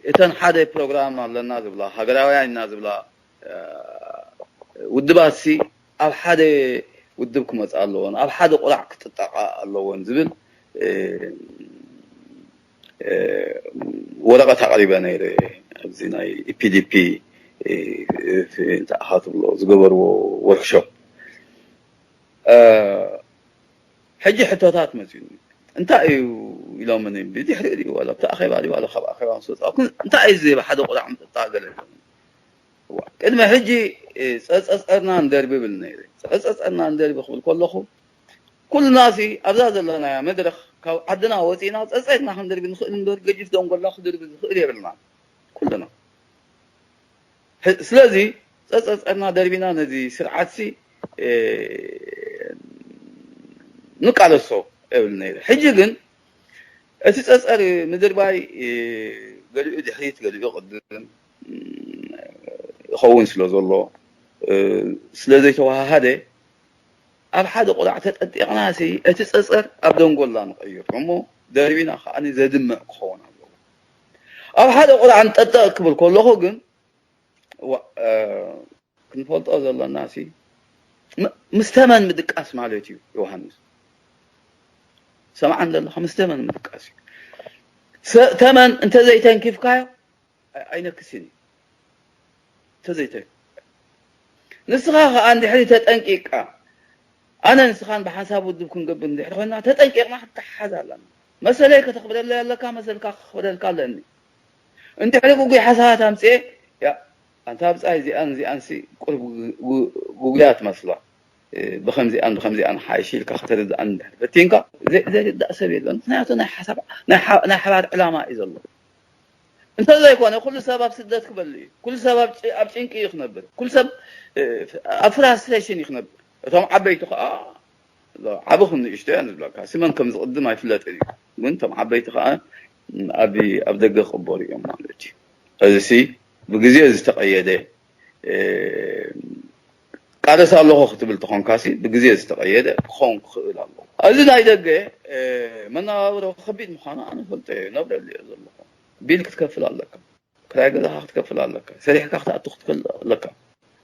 እተን ሓደ ፕሮግራም ኣለና ዝብላ ሃገራውያን ኢና ዝብላ ውድባት ሲ ኣብ ሓደ ውድብ ክመፃ ኣለዎን ኣብ ሓደ ቁራዕ ክጥጣቃ ኣለዎን ዝብል ወረቀት ኣቅሪበ ነይረ ኣብዚ ናይ ኢፒዲፒ እንታይ ኢኻ ትብሎ ዝገበርዎ ወርክሾፕ ሕጂ ሕቶታት መፅኡኒ እንታይ እዩ ኢሎምኒ ብድሕሪ ድዩ ዋላ ብቲ ኣኼባ ድዩ ዋላ ካብ ኣኼባ ምስ ወፃእኩ እንታይ እዩ እዚ ሓደ ቁራዕ ምጥጣቅ ገለ ኢሎምኒ ቅድሚ ሕጂ ፀፀፀርና ንደርቢ ብል ነይረ ፀፀፀርና ንደርቢ ክብል ከለኹ ኩልና ሲ ኣብዛ ዘለናያ መድረኽ ካብ ዓድና ወፂእና ፀፀርና ክንደርቢ ንኽእል እምበር ገጅፍ ደንጎላ ክድርቢ ዝኽእል የብልና ኩልና ስለዚ ፀፀፀርና ደርቢና ነዚ ስርዓት ሲ ንቃለሶ እብል ነይረ ሕጂ ግን እቲ ፀፀር ምድርባይ ገሊኡ ድሕሪት ገሊኡ ቅድም ይኸውን ስለ ዘሎ ስለ ዘይተዋሃሃደ ኣብ ሓደ ቁራዕ ተጠጢቕና ሲ እቲ ፀፀር ኣብ ደንጎላ ንቐይሮ እሞ ደርቢና ከዓ ዘድምዕ ክኸውን ኣለዎ ኣብ ሓደ ቁራዕ ንጠጠቕ ክብል ከለኹ ግን ክንፈልጦ ዘለና ሲ ምስ ተመን ምድቃስ ማለት እዩ ዮሃንስ ሰምዓን ዘለኻ ምስ ተመን ምድቃስ እዩ ተመን እንተዘይተንኪፍካዮ ኣይነክስን እዩ እንተዘይተንኪፍካዮ ንስኻ ከዓ እንድሕሪ ተጠንቂቅካ ኣነ ንስኻን ብሓንሳብ ውድብ ክንገብር እንድሕሪ ኮይና ተጠንቂቕና ክትተሓሓዝ ኣለና መሰለይ ከተኽብረለይ ኣለካ መሰልካ ክኽብረልካ ኣለኒ እንድሕሪ ጉጉይ ሓሳባት ኣምፅኤ ኣንታ ብፃይ እዚኣን እዚኣንሲ ቁሩብ ጉጉያት መስላ ብከምዚኣን ብከምዚኣን ሓይሽ ኢልካ ከተርድኣን እንድሕር ፈቲንካ ዘይርዳእ ሰብ የለን ምክንያቱ ናይ ሓሳብ ናይ ሓባር ዕላማ እዩ ዘሎ እንተዘይኮነ ኩሉ ሰብ ኣብ ስደት ክበል እዩ ኩሉ ሰብ ኣብ ጭንቂ እዩ ክነብር ኩሉ ሰብ ኣብ ፍራስትሬሽን እዩ ክነብር እቶም ዓበይቲ ከዓ ዓብኹም ንእሽቶ እያ ዝብለካ ስመን ከም ዝቕድም ኣይፍለጥን እዩ ግን እቶም ዓበይቲ ከዓ ኣብ ደገ ክቕበሩ እዮም ማለት እዩ እዚ ሲ ብግዜ ዝተቐየደ ቃለስ ኣለኹ ክትብል ተኾንካሲ ብግዜ ዝተቐየደ ክኸውን ክኽእል ኣለዎ። እዚ ናይ ደገ መነባብሮ ከቢድ ምዃኑ ኣነ ፈልጦ እየ፣ ነብረሉ እየ ዘለኹ። ቢል ክትከፍል ኣለካ፣ ክራይ ገዛኻ ክትከፍል ኣለካ፣ ሰሪሕካ ክትኣቱ ክትክእል ኣለካ።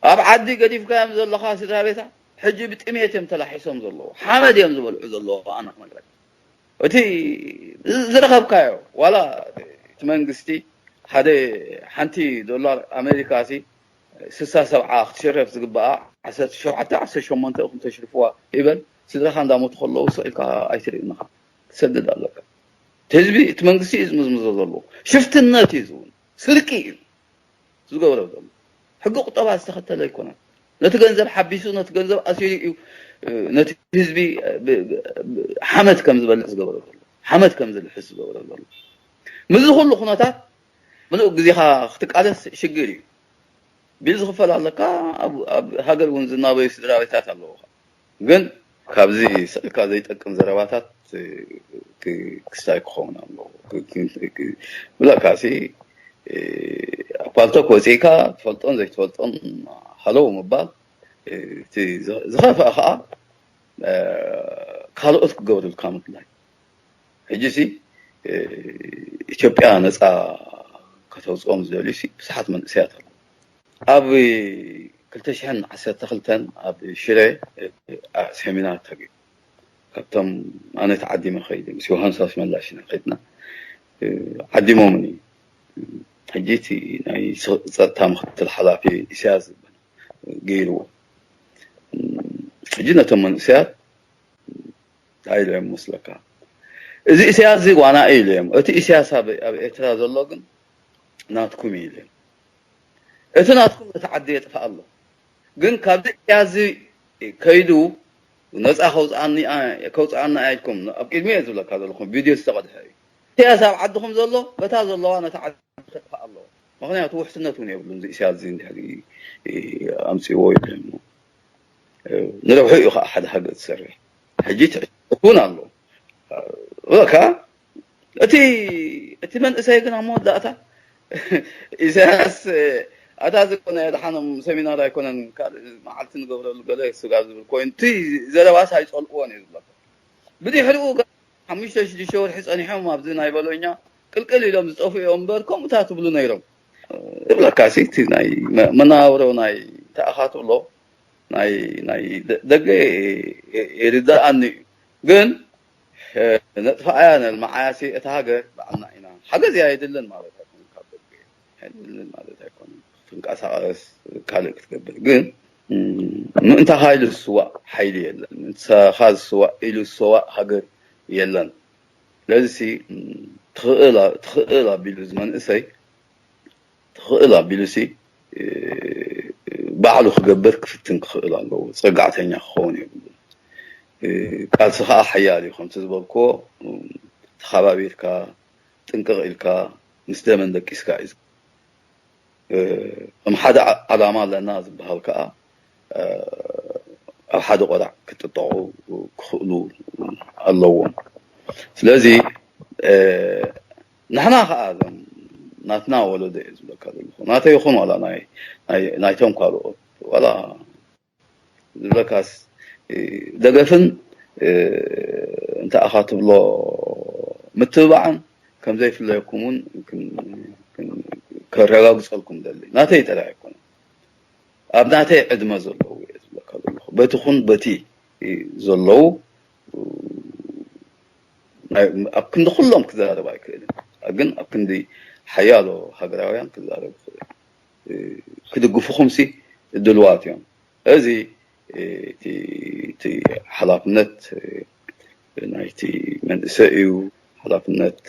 ኣብ ዓዲ ገዲፍካዮም ዘለኻ ስድራ ቤታ ሕጂ ብጥሜት እዮም ተላሒሶም ዘለዉ፣ ሓመድ እዮም ዝበልዑ ዘለዉ። ኣነ ክነግረካ እቲ ዝረኸብካዮ ዋላ እቲ መንግስቲ ሓደ ሓንቲ ዶላር ኣሜሪካ ሲ ስሳ ሰብዓ ክትሽረፍ ዝግባኣ ዓሰርተ ሸውዓተ ዓሰርተ ሸሞንተ ኢኹም ተሽርፍዋ ይበል። ስድራኻ እንዳሞቱ ከለዉ ስቕ ኢልካ ኣይትርእን ኢኻ፣ ትሰድድ ኣለካ። እቲ ህዝቢ እቲ መንግስቲ እዩ ዝምዝምዞ ዘለዎ። ሽፍትነት እዩ ዝውን ስርቂ እዩ ዝገብሮ ዘሎ። ሕጊ ቁጠባ ዝተኸተለ ኣይኮነን። ነቲ ገንዘብ ሓቢሱ ነቲ ገንዘብ ኣሲሩ እዩ ነቲ ህዝቢ ሓመድ ከም ዝበልዕ ዝገብሮ ዘሎ፣ ሓመድ ከም ዝልሕስ ዝገብሮ ዘሎ። ምስዚ ኩሉ ኩነታት ምሉእ ግዜኻ ክትቃለስ ሽግር እዩ። ቢል ዝኽፈል ኣለካ፣ ኣብ ሃገር እውን ዝናበዩ ስድራ ቤታት ኣለዉኻ። ግን ካብዚ ስእልካ ዘይጠቅም ዘረባታት ክስታይ ክኸውን ኣለዎ። ብለካሲ ኣብ ፓልቶክ ወፂእካ ትፈልጦን ዘይትፈልጦን ሃለው ምባል፣ እቲ ዝኸፍአ ከዓ ካልኦት ክገብሩልካ ምፍላይ። ሕጂ ሲ ኢትዮጵያ ነፃ ከተውፅኦም ዝደልዩ ሲ ብዙሓት መንእሰያት ኣለዉ። ኣብ ክልተ ሽሕን ዓሰርተ ክልተን ኣብ ሽረ ሴሚናር ተገይሩ። ካብቶም ኣነ ተዓዲመ ከይደ ምስ ዮሃንስ ኣስመላሽ ኢና ከይድና። ዓዲሞምኒ። ሕጂ እቲ ናይ ጸጥታ ምክትል ሓላፊ ኢሳያስ ዝበሃል ገይርዎ። ሕጂ ነቶም መንእሰያት እንታይ ኢሉ እዮም መስለካ? እዚ ኢሳያስ እዚ ዋና እዩ ኢሉ እዮም። እቲ ኢሳያስ ኣብ ኣብ ኤርትራ ዘሎ ግን ናትኩም እዩ ኢሉ እዮም። እቲ ናትኩም ነቲ ዓዲ የጥፍእ ኣሎ። ግን ካብዚ ኢሳያስ እዚ ከይዱ ነፃ ከውፅኣኒ ከውፅኣና ኢልኩም ኣብ ቅድሚ እየ ዝብለካ ዘለኹ ቪድዮ ዝተቐድሐ እዩ። ኢሳያስ ኣብ ዓድኹም ዘሎ በታ ዘለዋ ነቲ ዓዲ ከጥፍእ ኣለዎ። ምኽንያቱ ውሕስነት እውን የብሉን። እዚ ኢሳያስ እዚ እንድሕሪ ኣምፅእዎ ይብሉ እሞ ንረብሑ እዩ ከዓ ሓደ ሃገር ዝሰርሕ። ሕጂ ትዕግስቲ እውን ኣሎ። በቃ እቲ እቲ መንእሰይ ግን ኣብ መወዳእታ ኢሳያስ ኣታ ዝኾነ ድሓኖም ሰሚናር ኣይኮነን ካልእ መዓልቲ ንገብረሉ ገለ ስጋብ ዝብል ኮይኑ እቲ ዘረባስ ኣይፀልእዎን እየ ዝብለካ። ብድሕሪኡ ሓሙሽተ ሽዱሽተ ወርሒ ጸኒሖም ኣብዚ ናይ በሎኛ ቅልቅል ኢሎም ዝጠፍኡ እዮም እምበር ከምኡታት ትብሉ ነይሮም። እብለካ ሲ እቲ ናይ መ- መነባብሮ ናይ ተኣኻ ትብሎ ናይ ናይ ደ- ደገ ይርዳኣኒ እዩ። ግን ነጥፋኣያ ነልማዓያ ሲ እታ ሃገር ባዕልና ኢና ሓገዝ እያ የድልን ማለት ኣይኮነን ካብ ደገ ኣይድልን ማለት ኣይኮነን። ትንቀሳቐስ ካልእ ክትገብር ግን ምእንታኻ ኢሉ ዝስዋእ ሓይሊ የለን። ምእንታኻ ዝስዋእ ኢሉ ዝሰዋእ ሃገር የለን። ስለዚ ትኽእል ኣቢሉ እዚ መንእሰይ ትኽእል ኣቢሉ ሲ ባዕሉ ክገብር ክፍትን ክኽእል ኣለዎ። ጸጋዕተኛ ክኸውን የብሉን። ቃልሲ ከዓ ሓያል እዩ። ከምቲ ዝበልክዎ ተኸባቢርካ ጥንቅቕ ኢልካ ምስ ደመን ደቂስካ እዩ። ከም ሓደ ዓላማ ኣለና ዝበሃል ከዓ ኣብ ሓደ ቆራዕ ክጥጠቑ ክኽእሉ ኣለዎም። ስለዚ ንሕና ከዓ እዞም ናትና ወለዶ እየ ዝብለካ ዘለኹ ናተይ ይኹን ዋላ ናይቶም ካልኦት ዋላ ዝብለካስ ደገፍን እንተ ኣኻ ትብሎ ምትብባዕን ከም ዘይፍለየኩም እውን ከረጋግፀልኩም ደሊ ናተይ ጥራይ ኣይኮነን ኣብ ናተይ ዕድመ ዘለዉ እየ ዝብለካ ዘለኹ በቲ ኹን በቲ ዘለዉ ኣብ ክንዲ ኩሎም ክዛረብ ኣይክእልን ግን ኣብ ክንዲ ሓያሎ ሃገራውያን ክዛረብ ይኽእል ክድግፉኹም ሲ ድልዋት እዮም እዚ እቲ ሓላፍነት ናይቲ መንእሰይ እዩ ሓላፍነት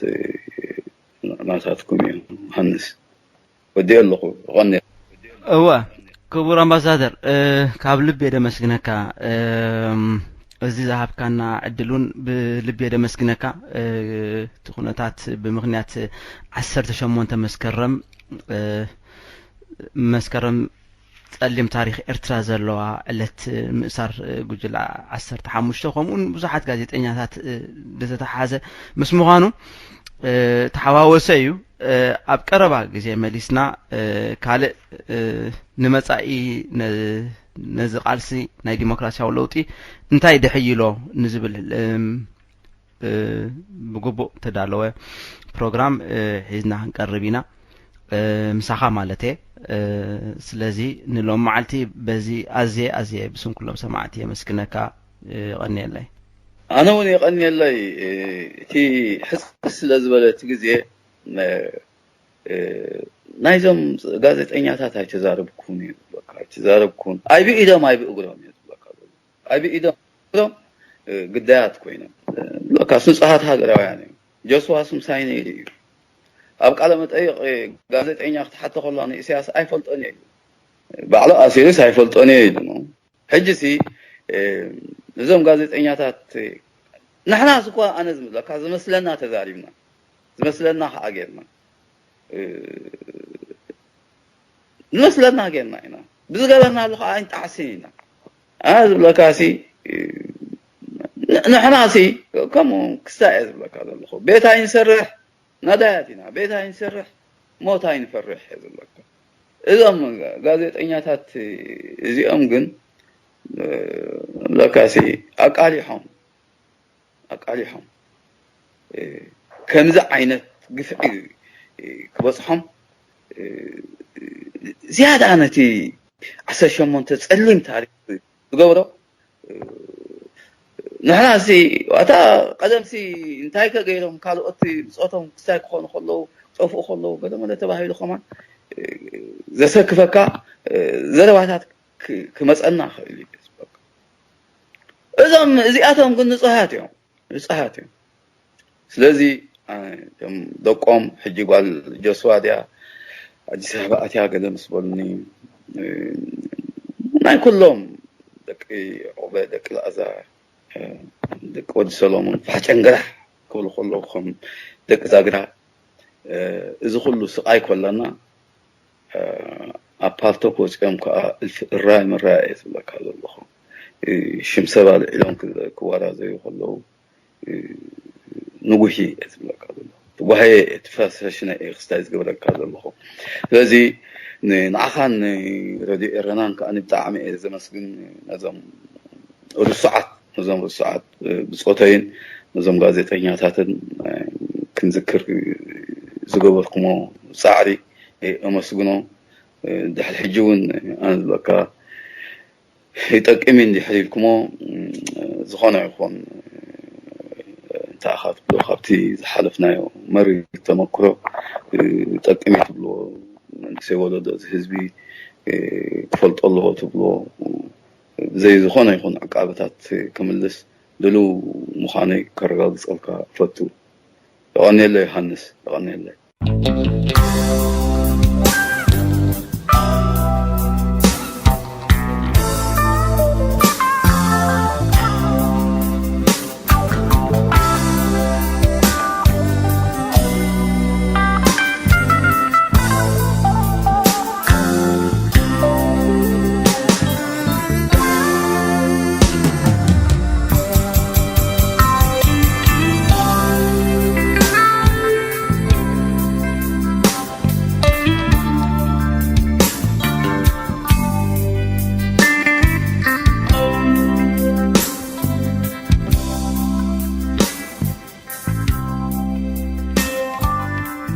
ናታትኩም እዩ ሃንስ ወዲኦ ኣለኹ ቐኒ እወ ክቡር ኣምባሳደር ካብ ልቢ የደመስግነካ እዚ ዝሃብካና ዕድል እውን ብልቢ የደመስግነካ እቲ ኩነታት ብምክንያት ዓሰርተ ሸሞንተ መስከረም መስከረም ጸሊም ታሪኽ ኤርትራ ዘለዋ ዕለት ምእሳር ጉጅለ ዓሰርተ ሓሙሽተ ከምኡውን ብዙሓት ጋዜጠኛታት ዝተተሓሓዘ ምስ ምዃኑ ተሓዋወሰ እዩ። ኣብ ቀረባ ግዜ መሊስና ካልእ ንመጻኢ ነዚ ቃልሲ ናይ ዲሞክራሲያዊ ለውጢ እንታይ ድሕይሎ ንዝብል ብግቡእ ተዳለወ ፕሮግራም ሒዝና ክንቀርብ ኢና፣ ምሳኻ ማለት እየ። ስለዚ ንሎም መዓልቲ በዚ ኣዝየ ኣዝየ ብስም ኩሎም ሰማዕቲ የመስግነካ። የቐንየለይ። ኣነ እውን የቐንየለይ። እቲ ሕጽር ስለ ዝበለ እቲ ግዜ ናይዞም ጋዜጠኛታት ኣይተዛረብኩን እዩ ዝብለካ፣ ኣይተዛረብኩን። ኣይብኢዶም ኣይብእግሮም እዩ ዝብለካ ዘሎ። ኣይብኢዶም ኣይብእግሮም ግዳያት ኮይኖም ዝብለካ፣ ንጹሃት ሃገራውያን እዮም። ጆስዋስ ምሳይነ ኢሉ እዩ ኣብ ቃለ መጠይቕ ጋዜጠኛ ክትሓቶ ከሎ፣ ንኢሳያስ ኣይፈልጦን እየ ኢሉ። ባዕሉ ኣሲሩስ ኣይፈልጦን እየ ኢሉ። ሕጂ ሲ እዞም ጋዜጠኛታት ንሕናስ እኳ ኣነ ዝምለካ ዝመስለና ተዛሪብና፣ ዝመስለና ከዓ ጌርና፣ ዝመስለና ጌርና ኢና። ብዝገበርናሉ ከዓ ኣይንጣዕስን ኢና። ኣነ ዝብለካ ሲ ንሕና ሲ ከምኡ ክስታይ እየ ዝብለካ ዘለኹ። ቤት ኣይንሰርሕ፣ ነዳያት ኢና። ቤት ኣይንሰርሕ፣ ሞት ኣይንፈርሕ እየ ዝብለካ። እዞም ጋዜጠኛታት እዚኦም ግን ለካሲ ኣቃሊሖም ኣቃሊሖም ከምዚ ዓይነት ግፍዒ ክበፅሖም ዝያዳ ነቲ ዓሰርተ ሸሞንተ ፀሊም ታሪክ ዝገብሮ ንሕና ሲ ዋታ ቀደም ሲ እንታይ ከገይሮም ካልኦት ብፆቶም ክስታይ ክኾኑ ከለዉ ክጠፍኡ ከለዉ ገለ መለ ተባሂሉ ከማን ዘሰክፈካ ዘረባታት ክመፀና ክእል እዩ። እዞም እዚኣቶም ግን ንፁሃት እዮም፣ ንፁሃት እዮም። ስለዚ እቶም ደቆም ሕጂ ጓል ጆስዋ ድያ ኣዲስ ኣበባ ኣትያ ገለ ምስ በሉኒ ናይ ኩሎም ደቂ ዑቕበ ደቂ ላእዛ ደቂ ወዲ ሰሎሞን ፋሕጨን ግራሕ ክብሉ ከለዉ ከም ደቂ ዛግራ እዚ ኩሉ ስቓይ ኮለና ኣብ ፓልቶክ ወፂኦም ከዓ እልፊ እራይ ምራይ እየ ዝብለካ ዘለኹ። ሽም ሰብ ኣልዒሎም ክወራዘዩ ከለዉ ንጉሂ እየ ዝብለካ ዘለኹ። ትጓሃየ እየ፣ ትፈሰሽነ እየ ክስታይ ዝገብረካ ዘለኹ። ስለዚ ንዓኻን ንረድዮ ኤረናን ከዓ ብጣዕሚ እየ ዘመስግን ነዞም ርሱዓት ነዞም ርሱዓት ብፆተይን ነዞም ጋዜጠኛታትን ክንዝክር ዝገበርኩሞ ፃዕሪ እመስግኖ። ድሕሪ ሕጂ እውን ኣነ ዝበካ ይጠቅም እንድሕር ኢልኩሞ ዝኾነ ይኹን እንታይ ኢኻ ትብሎ ካብቲ ዝሓለፍናዮ መሪር ተመክሮ ጠቅም እዩ ትብሎ መንእሰይ ወለዶ እዚ ህዝቢ ክፈልጦ ኣለዎ ትብሎ ብዘይ ዝኾነ ይኹን ዕቃበታት ክምልስ ድሉው ምዃነይ ከረጋግጸልካ እፈቱ። የቐንየለይ ዮሃንስ፣ የቐንየለይ።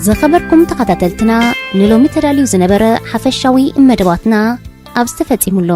ዝኸበርኩም ተኸታተልትና፣ ንሎሚ ተዳልዩ ዝነበረ ሓፈሻዊ መደባትና ኣብዚ ተፈጺሙ ኣሎ።